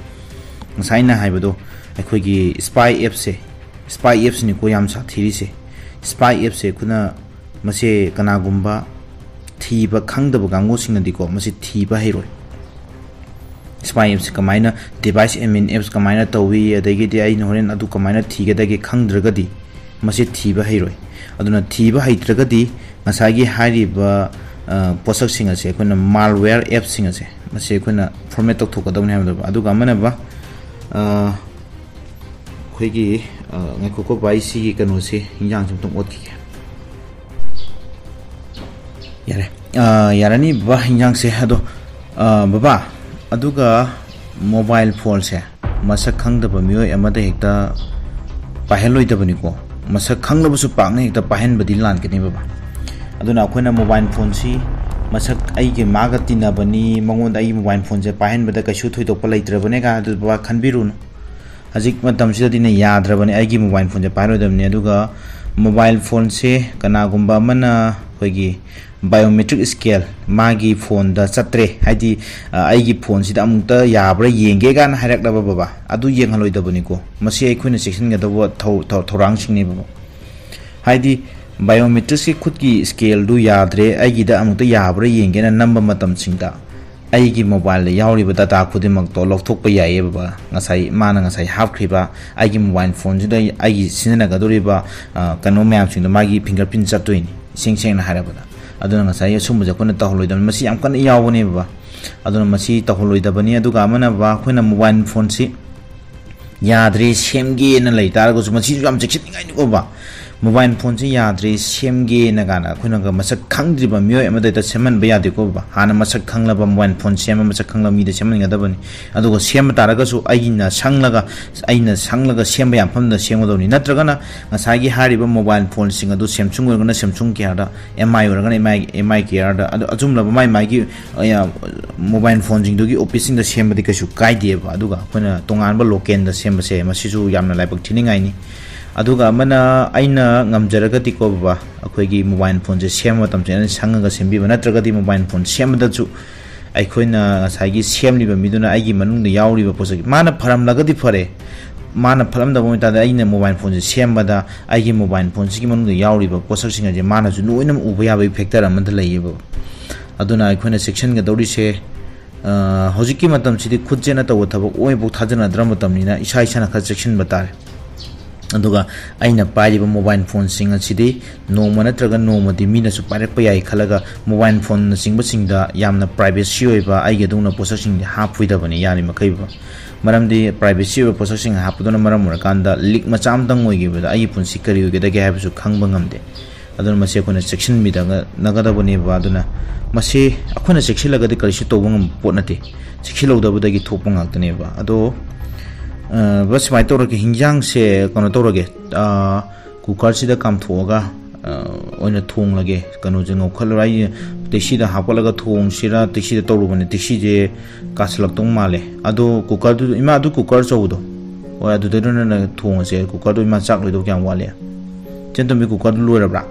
ꯉꯁꯥꯏ ꯑꯩꯅ ꯍꯥꯏꯕꯗꯣ, ꯑꯩꯈꯣꯏꯒꯤ ꯁ꯭ꯄꯥꯏ ꯑꯦꯞꯁꯦ, ꯁ꯭ꯄꯥꯏ ꯑꯦꯞꯁꯤꯅꯤꯀꯣ ꯌꯥꯝ ꯁꯥꯊꯤꯔꯤꯁꯦ꯫ ꯁ꯭ꯄꯥꯏ ꯑꯦꯞꯁꯦ ꯑꯩꯈꯣꯏꯅ ꯃꯁꯦ ꯀꯅꯥꯒꯨꯝꯕ ꯊꯤꯕ ꯈꯪꯗꯕ ꯀꯥꯡꯕꯨꯁꯤꯡꯅꯗꯤꯀꯣ, ꯃꯁꯤ ꯊꯤꯕ ꯍꯩꯔꯣꯏ꯫ ꯁ꯭ꯄꯥꯏ ꯑꯦꯞꯁꯦ ꯀꯃꯥꯏꯅ, ꯗꯤꯚꯥꯏꯁ ꯑꯦꯗꯃꯤꯟ ꯑꯦꯞꯁ ꯀꯃꯥꯏꯅ ꯇꯧꯏ, ꯑꯗꯒꯤꯗꯤ ꯑꯩꯅ ꯍꯣꯔꯦꯟ ꯑꯗꯨ ꯀꯃꯥꯏꯅ ꯊꯤꯒꯗꯒꯦ ꯈꯪꯗ꯭ꯔꯒꯗꯤ, ꯃꯁꯤ ꯊꯤꯕ ꯍꯩꯔꯣꯏ꯫ ꯑꯗꯨꯅ ꯊꯤꯕ ꯍꯩꯇ꯭ꯔꯒꯗꯤ ꯉꯁꯥꯏꯒꯤ ꯍꯥꯏꯔꯤꯕ, ꯑ, ꯄꯣꯠꯁꯛꯁꯤꯡ ꯑꯁꯦ ꯑꯩꯈꯣꯏꯅ ꯃꯥꯜꯋꯦꯌꯔ ꯑꯦꯞꯁꯤꯡ ꯑꯁꯦ, ꯃꯁꯤ ꯑꯩꯈꯣꯏꯅ ꯐꯣꯔꯃꯦꯠ ꯇꯧꯊꯣꯛꯀꯗꯕꯅꯤ ꯍꯥꯏꯕꯗꯣ꯫ ꯑꯗꯨꯒ ꯑꯃꯅꯕ, ꯑ, ꯑꯩꯈꯣꯏꯒꯤ, ꯑ, ꯉꯥꯏꯈꯣꯀꯣ ꯚꯥꯏ, ꯁꯤꯒꯤ ꯀꯩꯅꯣꯁꯦ, ꯍꯤꯟꯖꯥꯡꯁꯦ ꯑꯝꯇꯪ ꯑꯣꯠꯈꯤꯒꯦ꯫ ꯌꯥꯔꯦ꯫ ꯑ, ꯌꯥꯔꯅꯤ ꯕꯕꯥ, ꯍꯤꯟꯖꯥꯡꯁꯦ꯫ ꯑꯗꯣ, ꯑ, ꯕꯕꯥ, ꯑꯗꯨꯒ ꯃꯣꯕꯥꯏꯜ ꯐꯣꯟꯁꯦ ꯃꯁꯛ ꯈꯪꯗꯕ ꯃꯤꯑꯣꯏ ꯑꯃꯗ ꯍꯦꯛꯇ ꯄꯥꯏꯍꯜꯂꯣꯏꯗꯕꯅꯤꯀꯣ꯫ ꯃꯁꯛ ꯈꯪꯂꯕꯁꯨ ꯄꯥꯛꯅ ꯍꯦꯛꯇ ꯄꯥꯏꯍꯟꯕꯗꯤ ꯂꯥꯟꯒꯅꯤ ꯕꯕꯥ꯫ ꯑꯗꯨꯅ ꯑꯩꯈꯣꯏꯅ ꯃꯣꯕꯥꯏꯜ ꯐꯣꯟꯁꯤ ꯃꯁꯛ ꯑꯩꯒꯤ ꯃꯥꯒ ꯇꯤꯟꯅꯕꯅꯤ, ꯃꯉꯣꯟꯗ ꯑꯩꯒꯤ ꯃꯣꯕꯥꯏꯜ ꯐꯣꯟꯁꯦ ꯄꯥꯏꯍꯟꯕꯗ ꯀꯩꯁꯨ ꯊꯣꯏꯗꯣꯛꯄ ꯂꯩꯇ꯭ꯔꯕꯅꯦ ꯀꯥꯏꯅ ꯑꯗꯨ ꯕꯕꯥ ꯈꯟꯕꯤꯔꯨꯅꯨ꯫ ꯍꯧꯖꯤꯛ ꯃꯇꯝꯁꯤꯗꯗꯤꯅꯦ ꯌꯥꯗ꯭ꯔꯕꯅꯦ, ꯑꯩꯒꯤ ꯃꯣꯕꯥꯏꯜ ꯐꯣꯟꯁꯦ ꯄꯥꯏꯔꯣꯏꯗꯕꯅꯤ꯫ ꯑꯗꯨꯒ ꯃꯣꯕꯥꯏꯜ ꯐꯣꯟꯁꯦ ꯀꯅꯥꯒꯨꯝꯕ ꯑꯃꯅ ꯑꯩꯈꯣꯏꯒꯤ biometric scale ꯃꯥꯒꯤ ꯐꯣꯟꯗ ꯆꯠꯇ꯭ꯔꯦ, ꯍꯥꯏꯗꯤ, ꯑ, ꯑꯩꯒꯤ ꯐꯣꯟꯁꯤꯗ ꯑꯃꯨꯛꯇ ꯌꯥꯕ꯭ꯔꯥ ꯌꯦꯡꯒꯦ ꯀꯥꯏꯅ ꯍꯥꯏꯔꯛꯂꯕ ꯕꯕꯥ, ꯑꯗꯨ ꯌꯦꯡꯍꯜꯂꯣꯏꯗꯕꯅꯤꯀꯣ꯫ ꯃꯁꯤ ꯑꯩꯈꯣꯏꯅ ꯆꯦꯛꯁꯤꯟꯒꯗꯧꯕ ꯊꯧ-, ꯊꯧ-, ꯊꯧꯔꯥꯡꯁꯤꯡꯅꯦꯕ꯫ ꯍꯥꯏꯗꯤ biometrics ꯀꯤ ꯈꯨꯠꯀꯤ scale ꯗꯨ ꯌꯥꯗ꯭ꯔꯦ, ꯑꯩꯒꯤꯗ ꯑꯃꯨꯛꯇ ꯌꯥꯕ꯭ꯔꯥ ꯌꯦꯡꯒꯦꯅ ꯅꯝꯕ ꯃꯇꯝꯁꯤꯡꯗ ꯑꯩꯒꯤ ꯃꯣꯕꯥꯏꯜꯗ ꯌꯥꯎꯔꯤꯕ data ꯈꯨꯗꯤꯡꯃꯛꯇꯣ ꯂꯧꯊꯣꯛꯄ ꯌꯥꯏꯌꯦ ꯕꯕꯥ꯫ ꯉꯁꯥꯏ ꯃꯥꯅ ꯉꯁꯥꯏ ꯍꯥꯞꯈ꯭ꯔꯤꯕ ꯑꯩꯒꯤ ꯃꯣꯕꯥꯏꯜ ꯐꯣꯟꯁꯤꯗ ꯑꯩꯒꯤ ꯁꯤꯖꯤꯟꯅꯒꯗꯧꯔꯤꯕ, ꯑ, ꯀꯩꯅꯣ ꯃꯌꯥꯝꯁꯤꯡꯗꯣ ꯃꯥꯒꯤ fingerprint ꯆꯠꯇꯣꯏꯅꯤ, ꯏꯁꯦꯡ ꯁꯦꯡꯅ ꯍꯥꯏꯔꯕꯗ꯫ ꯑꯗꯨꯅ ꯉꯁꯥꯏ ꯑꯁꯨꯝꯕꯁꯦ ꯑꯩꯈꯣꯏꯅ ꯇꯧꯍꯜꯂꯣꯏꯗꯕꯅꯤ꯫ ꯃꯁꯤ ꯌꯥꯝ ꯀꯟꯅ ꯌꯥꯎꯕꯅꯦ ꯕꯕꯥ꯫ ꯑꯗꯨꯅ ꯃꯁꯤ ꯇꯧꯍꯜꯂꯣꯏꯗꯕꯅꯤ꯫ ꯑꯗꯨꯒ ꯑꯃꯅ ꯕꯕꯥ, ꯑꯩꯈꯣꯏꯅ ꯃꯣꯕꯥꯏꯜ ꯐꯣꯟꯁꯤ ꯌꯥꯗ꯭ꯔꯦ ꯁꯦꯝꯒꯦꯅ ꯂꯩ ꯇꯥꯔꯒꯁꯨ, ꯃꯁꯤꯁꯨ ꯌꯥꯝ ꯆꯦꯛꯁꯤꯟꯅꯤꯡꯉꯥꯏꯅꯤꯀꯣ ꯕꯕꯥ꯫ ꯃꯣꯕꯥꯏꯜ ꯐꯣꯟꯁꯤ ꯌꯥꯗ꯭ꯔꯦ ꯁꯦꯝꯒꯦꯅ ꯀꯥꯏꯅ ꯑꯩꯈꯣꯏꯅꯒ ꯃꯁꯛ ꯈꯪꯗ꯭ꯔꯤꯕ ꯃꯤꯑꯣꯏ ꯑꯃꯗ ꯍꯦꯛꯇ ꯁꯦꯝꯍꯟꯕ ꯌꯥꯗꯦꯀꯣ ꯕꯕꯥ꯫ ꯍꯥꯟꯅ ꯃꯁꯛ ꯈꯪꯂꯕ, ꯃꯣꯕꯥꯏꯜ ꯐꯣꯟ ꯁꯦꯝꯕ ꯃꯁꯛ ꯈꯪꯂꯕ ꯃꯤꯗ ꯁꯦꯝꯍꯟꯒꯗꯕꯅꯤ꯫ ꯑꯗꯨꯒ ꯁꯦꯝꯕ ꯇꯥꯔꯒꯁꯨ ꯑꯩꯅ ꯁꯪꯂꯒ, ꯑꯩꯅ ꯁꯪꯂꯒ ꯁꯦꯝꯕ ꯌꯥꯕ ꯃꯐꯝꯗ ꯁꯦꯝꯒꯗꯕꯅꯤ꯫ ꯅꯠꯇ꯭ꯔꯒꯅ ꯉꯁꯥꯏꯒꯤ ꯍꯥꯏꯔꯤꯕ ꯃꯣꯕꯥꯏꯜ ꯐꯣꯟꯁꯤꯡ ꯑꯗꯨ, Samsung ꯑꯣꯏꯔꯒꯅ Samsung care the, M I ꯑꯣꯏꯔꯒꯅ M I, M I care ꯗ, ꯑꯗꯨ ꯑꯆꯨꯝꯂꯕ ꯃꯥꯏ ꯃꯥꯏꯒꯤ, ꯑ, ꯃꯣꯕꯥꯏꯜ ꯐꯣꯟꯁꯤꯡꯗꯨꯒꯤ ꯑꯣꯐꯤꯁꯁꯤꯡꯗ ꯁꯦꯝꯕꯗꯤ ꯀꯩꯁꯨ ꯀꯥꯏꯗꯦꯕ꯫ ꯑꯗꯨꯒ ꯑꯩꯈꯣꯏꯅ ꯇꯣꯉꯥꯟꯕ local ꯗ ꯁꯦꯝꯕꯁꯦ, ꯃꯁꯤꯁꯨ ꯌꯥꯝꯅ ꯂꯥꯏꯕꯛ ꯊꯤꯅꯤꯡꯉꯥꯏꯅꯤ꯫ ꯑꯗꯨꯒ ꯑꯃꯅ, ꯑꯩꯅ ꯉꯝꯖꯔꯒꯗꯤꯀꯣ ꯕꯕꯥ, ꯑꯩꯈꯣꯏꯒꯤ ꯃꯣꯕꯥꯏꯜ ꯐꯣꯟꯁꯦ ꯁꯦꯝꯕ ꯃꯇꯝꯁꯦ ꯑꯩꯅ ꯁꯪꯉꯒ ꯁꯦꯝꯕꯤꯕ, ꯅꯠꯇ꯭ꯔꯒꯗꯤ ꯃꯣꯕꯥꯏꯜ ꯐꯣꯟ ꯁꯦꯝꯕꯗꯁꯨ ꯑꯩꯈꯣꯏꯅ ꯉꯁꯥꯏꯒꯤ ꯁꯦꯝꯂꯤꯕ ꯃꯤꯗꯨꯅ ꯑꯩꯒꯤ ꯃꯅꯨꯡꯗ ꯌꯥꯎꯔꯤꯕ ꯄꯣꯠꯁꯛ, ꯃꯥꯅ ꯐꯔꯝꯂꯒꯗꯤ ꯐꯔꯦ, ꯃꯥꯅ ꯐꯠꯂꯝꯗꯕ ꯑꯣꯏꯇꯥꯔꯗꯤ ꯑꯩꯅ ꯃꯣꯕꯥꯏꯜ ꯐꯣꯟꯁꯦ ꯁꯦꯝꯕꯗ ꯑꯩꯒꯤ ꯃꯣꯕꯥꯏꯜ ꯐꯣꯟꯁꯤꯒꯤ ꯃꯅꯨꯡꯗ ꯌꯥꯎꯔꯤꯕ ꯄꯣꯠꯁꯛꯁꯤꯡ ꯑꯁꯦ ꯃꯥꯅꯁꯨ ꯂꯣꯏꯅꯃꯛ ꯎꯕ ꯌꯥꯕꯒꯤ factor ꯑꯃꯗ ꯂꯩꯌꯦꯕ꯫ ꯑꯗꯨꯅ ꯑꯩꯈꯣꯏꯅ ꯆꯦꯛꯁꯤꯟꯒꯗꯧꯔꯤꯁꯦ, ꯑ, ꯍꯧꯖꯤꯛꯀꯤ ꯃꯇꯝꯁꯤꯗꯤ ꯈꯨꯠꯁꯦꯅ ꯇꯧꯕ ꯊꯕꯛ ꯑꯣꯏꯕꯨ ꯊꯥꯖꯅꯗ꯭ꯔ ꯃꯇꯝꯅꯤꯅ ꯏꯁꯥ ꯏꯁꯥꯅ ꯈꯔ ꯆꯦꯛꯁꯤꯟꯕ ꯇꯥꯔꯦ꯫ ꯑꯗꯨꯒ ꯑꯩꯅ ꯄꯥꯏꯔꯤꯕ ꯃꯣꯕꯥꯏꯜ ꯐꯣꯟꯁꯤꯡ ꯑꯁꯤꯗꯤ ꯅꯣꯡꯃ ꯅꯠꯇ꯭ꯔꯒ ꯅꯣꯡꯃꯗꯤ ꯃꯤꯅꯁꯨ ꯄꯥꯏꯔꯛꯄ ꯌꯥꯏ ꯈꯜꯂꯒ, ꯃꯣꯕꯥꯏꯜ ꯐꯣꯟꯅꯆꯤꯡꯕꯁꯤꯡꯗ ꯌꯥꯝꯅ privacy ꯑꯣꯏꯕ ꯑꯩꯒꯤ ꯑꯗꯨꯒꯨꯝꯂꯕ ꯄꯣꯠꯁꯛꯁꯤꯡꯗꯤ ꯍꯥꯞꯄꯣꯏꯗꯕꯅꯤ ꯌꯥꯔꯤꯃꯈꯩ꯫ ꯃꯔꯝꯗꯤ privacy ꯑꯣꯏꯕ ꯄꯣꯠꯁꯛꯁꯤꯡ ꯍꯥꯞꯄꯗꯨꯅ ꯃꯔꯝ ꯑꯣꯏꯔꯀꯥꯟꯗ leak ꯃꯆꯥ ꯑꯃꯇꯪ ꯑꯣꯏꯈꯤꯕꯗ ꯑꯩꯒꯤ ꯄꯨꯟꯁꯤ ꯀꯔꯤ ꯑꯣꯏꯒꯗꯒꯦ ꯍꯥꯏꯕꯁꯨ ꯈꯪꯕ ꯉꯝꯗꯦ꯫ ꯑꯗꯨꯅ ꯃꯁꯤ ꯑꯩꯈꯣꯏꯅ ꯆꯦꯛꯁꯤꯟꯃꯤꯟꯅꯒꯗꯕꯅꯦꯕ꯫ ꯑꯗꯨꯅ ꯃꯁꯤ ꯑꯩꯈꯣꯏꯅ ꯆꯦꯛꯁꯤꯜꯂꯒꯗꯤ ꯀꯔꯤꯁꯨ ꯇꯧꯕ ꯉꯝꯕ ꯄꯣꯠ ꯅꯠꯇꯦ, ꯆꯦꯛꯁꯤꯜꯍꯧꯗꯕꯗꯒꯤ ꯊꯣꯛꯄ ꯉꯥꯛꯇꯅꯦꯕ꯫ ꯑꯗꯣ, ꯑ, ꯕꯁ, ꯁꯨꯃꯥꯏꯅ ꯇꯧꯔꯒꯦ, ꯍꯤꯟꯖꯥꯡꯁꯦ ꯀꯩꯅꯣ ꯇꯧꯔꯒꯦ, ꯑ, cooker ꯁꯤꯗ ꯀꯥꯝꯊꯣꯛꯑꯒ, ꯑꯣꯏꯅ ꯊꯣꯡꯂꯒꯦ, ꯀꯩꯅꯣꯁꯦ ꯉꯧꯈꯠꯂꯔꯣꯏ꯫ ꯑꯩ ꯇꯦꯛꯁꯤꯗ ꯍꯥꯞꯀꯠꯂꯒ ꯊꯣꯡꯁꯤꯔꯥ, ꯇꯦꯛꯁꯤꯗ ꯇꯧꯔꯨꯕꯅꯦ, ꯇꯦꯛꯁꯤꯁꯦ ꯀꯥꯁꯜꯂꯛꯇꯧ ꯃꯥꯜꯂꯦ꯫ ꯑꯗꯣ ꯀꯨꯀꯔꯗꯨ, ꯏꯃꯥ, ꯑꯗꯨ ꯀꯨꯀꯔ ꯑꯆꯧꯕꯗꯣ, ꯍꯣꯏ, ꯑꯗꯨꯗ ꯑꯣꯏꯅ ꯊꯣꯡꯉꯁꯦ꯫ ꯀꯨꯀꯔꯗꯣ ꯏꯃꯥ ꯆꯥꯛ ꯂꯣꯏꯗꯧ ꯀꯌꯥꯝ ꯋꯥꯠꯂꯤ? ꯆꯦꯟꯇꯣꯝꯕꯤ, ꯀꯨꯀꯔꯗꯨ ꯂꯣꯏꯔꯕ꯭ꯔꯥ?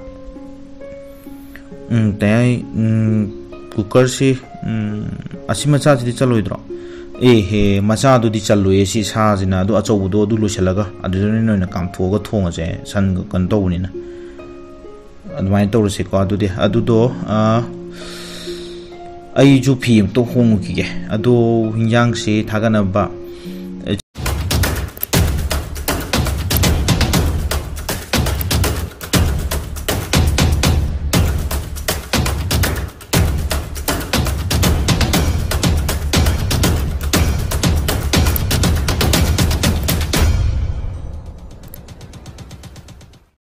ꯎꯝ, ꯇꯌꯥꯏ, ꯎꯝ, ꯀꯨꯀꯔꯁꯤ, ꯎꯝ, ꯑꯁꯤ ꯃꯆꯥꯁꯤꯗꯤ ꯆꯜꯂꯣꯏꯗ꯭ꯔꯣ? ꯑꯦ ꯍꯦ, ꯃꯆꯥꯗꯨꯗꯤ ꯆꯜꯂꯣꯏꯌꯦ, ꯁꯤ ꯁꯥꯁꯤꯅ꯫ ꯑꯗꯨ ꯑꯆꯧꯕꯗꯣ ꯑꯗꯨ ꯂꯣꯏꯁꯤꯜꯂꯒ ꯑꯗꯨꯗ ꯑꯣꯏꯅ ꯀꯥꯝꯊꯣꯛꯑꯒ ꯊꯣꯡꯉꯁꯦ, ꯁꯟꯒ ꯀꯩꯅꯣ ꯇꯧꯕꯅꯤꯅ꯫ ꯑꯗꯨꯃꯥꯏꯅ ꯇꯧꯔꯁꯤꯀꯣ꯫ ꯑꯗꯨꯗꯤ ꯑꯗꯨꯗꯣ, ꯑ, ꯑꯩꯁꯨ ꯐꯤ ꯑꯃꯇ ꯍꯣꯡꯉꯨꯈꯤꯒꯦ꯫ ꯑꯗꯣ ꯍꯤꯟꯖꯥꯡꯁꯤ ꯊꯥꯒꯠꯅꯕ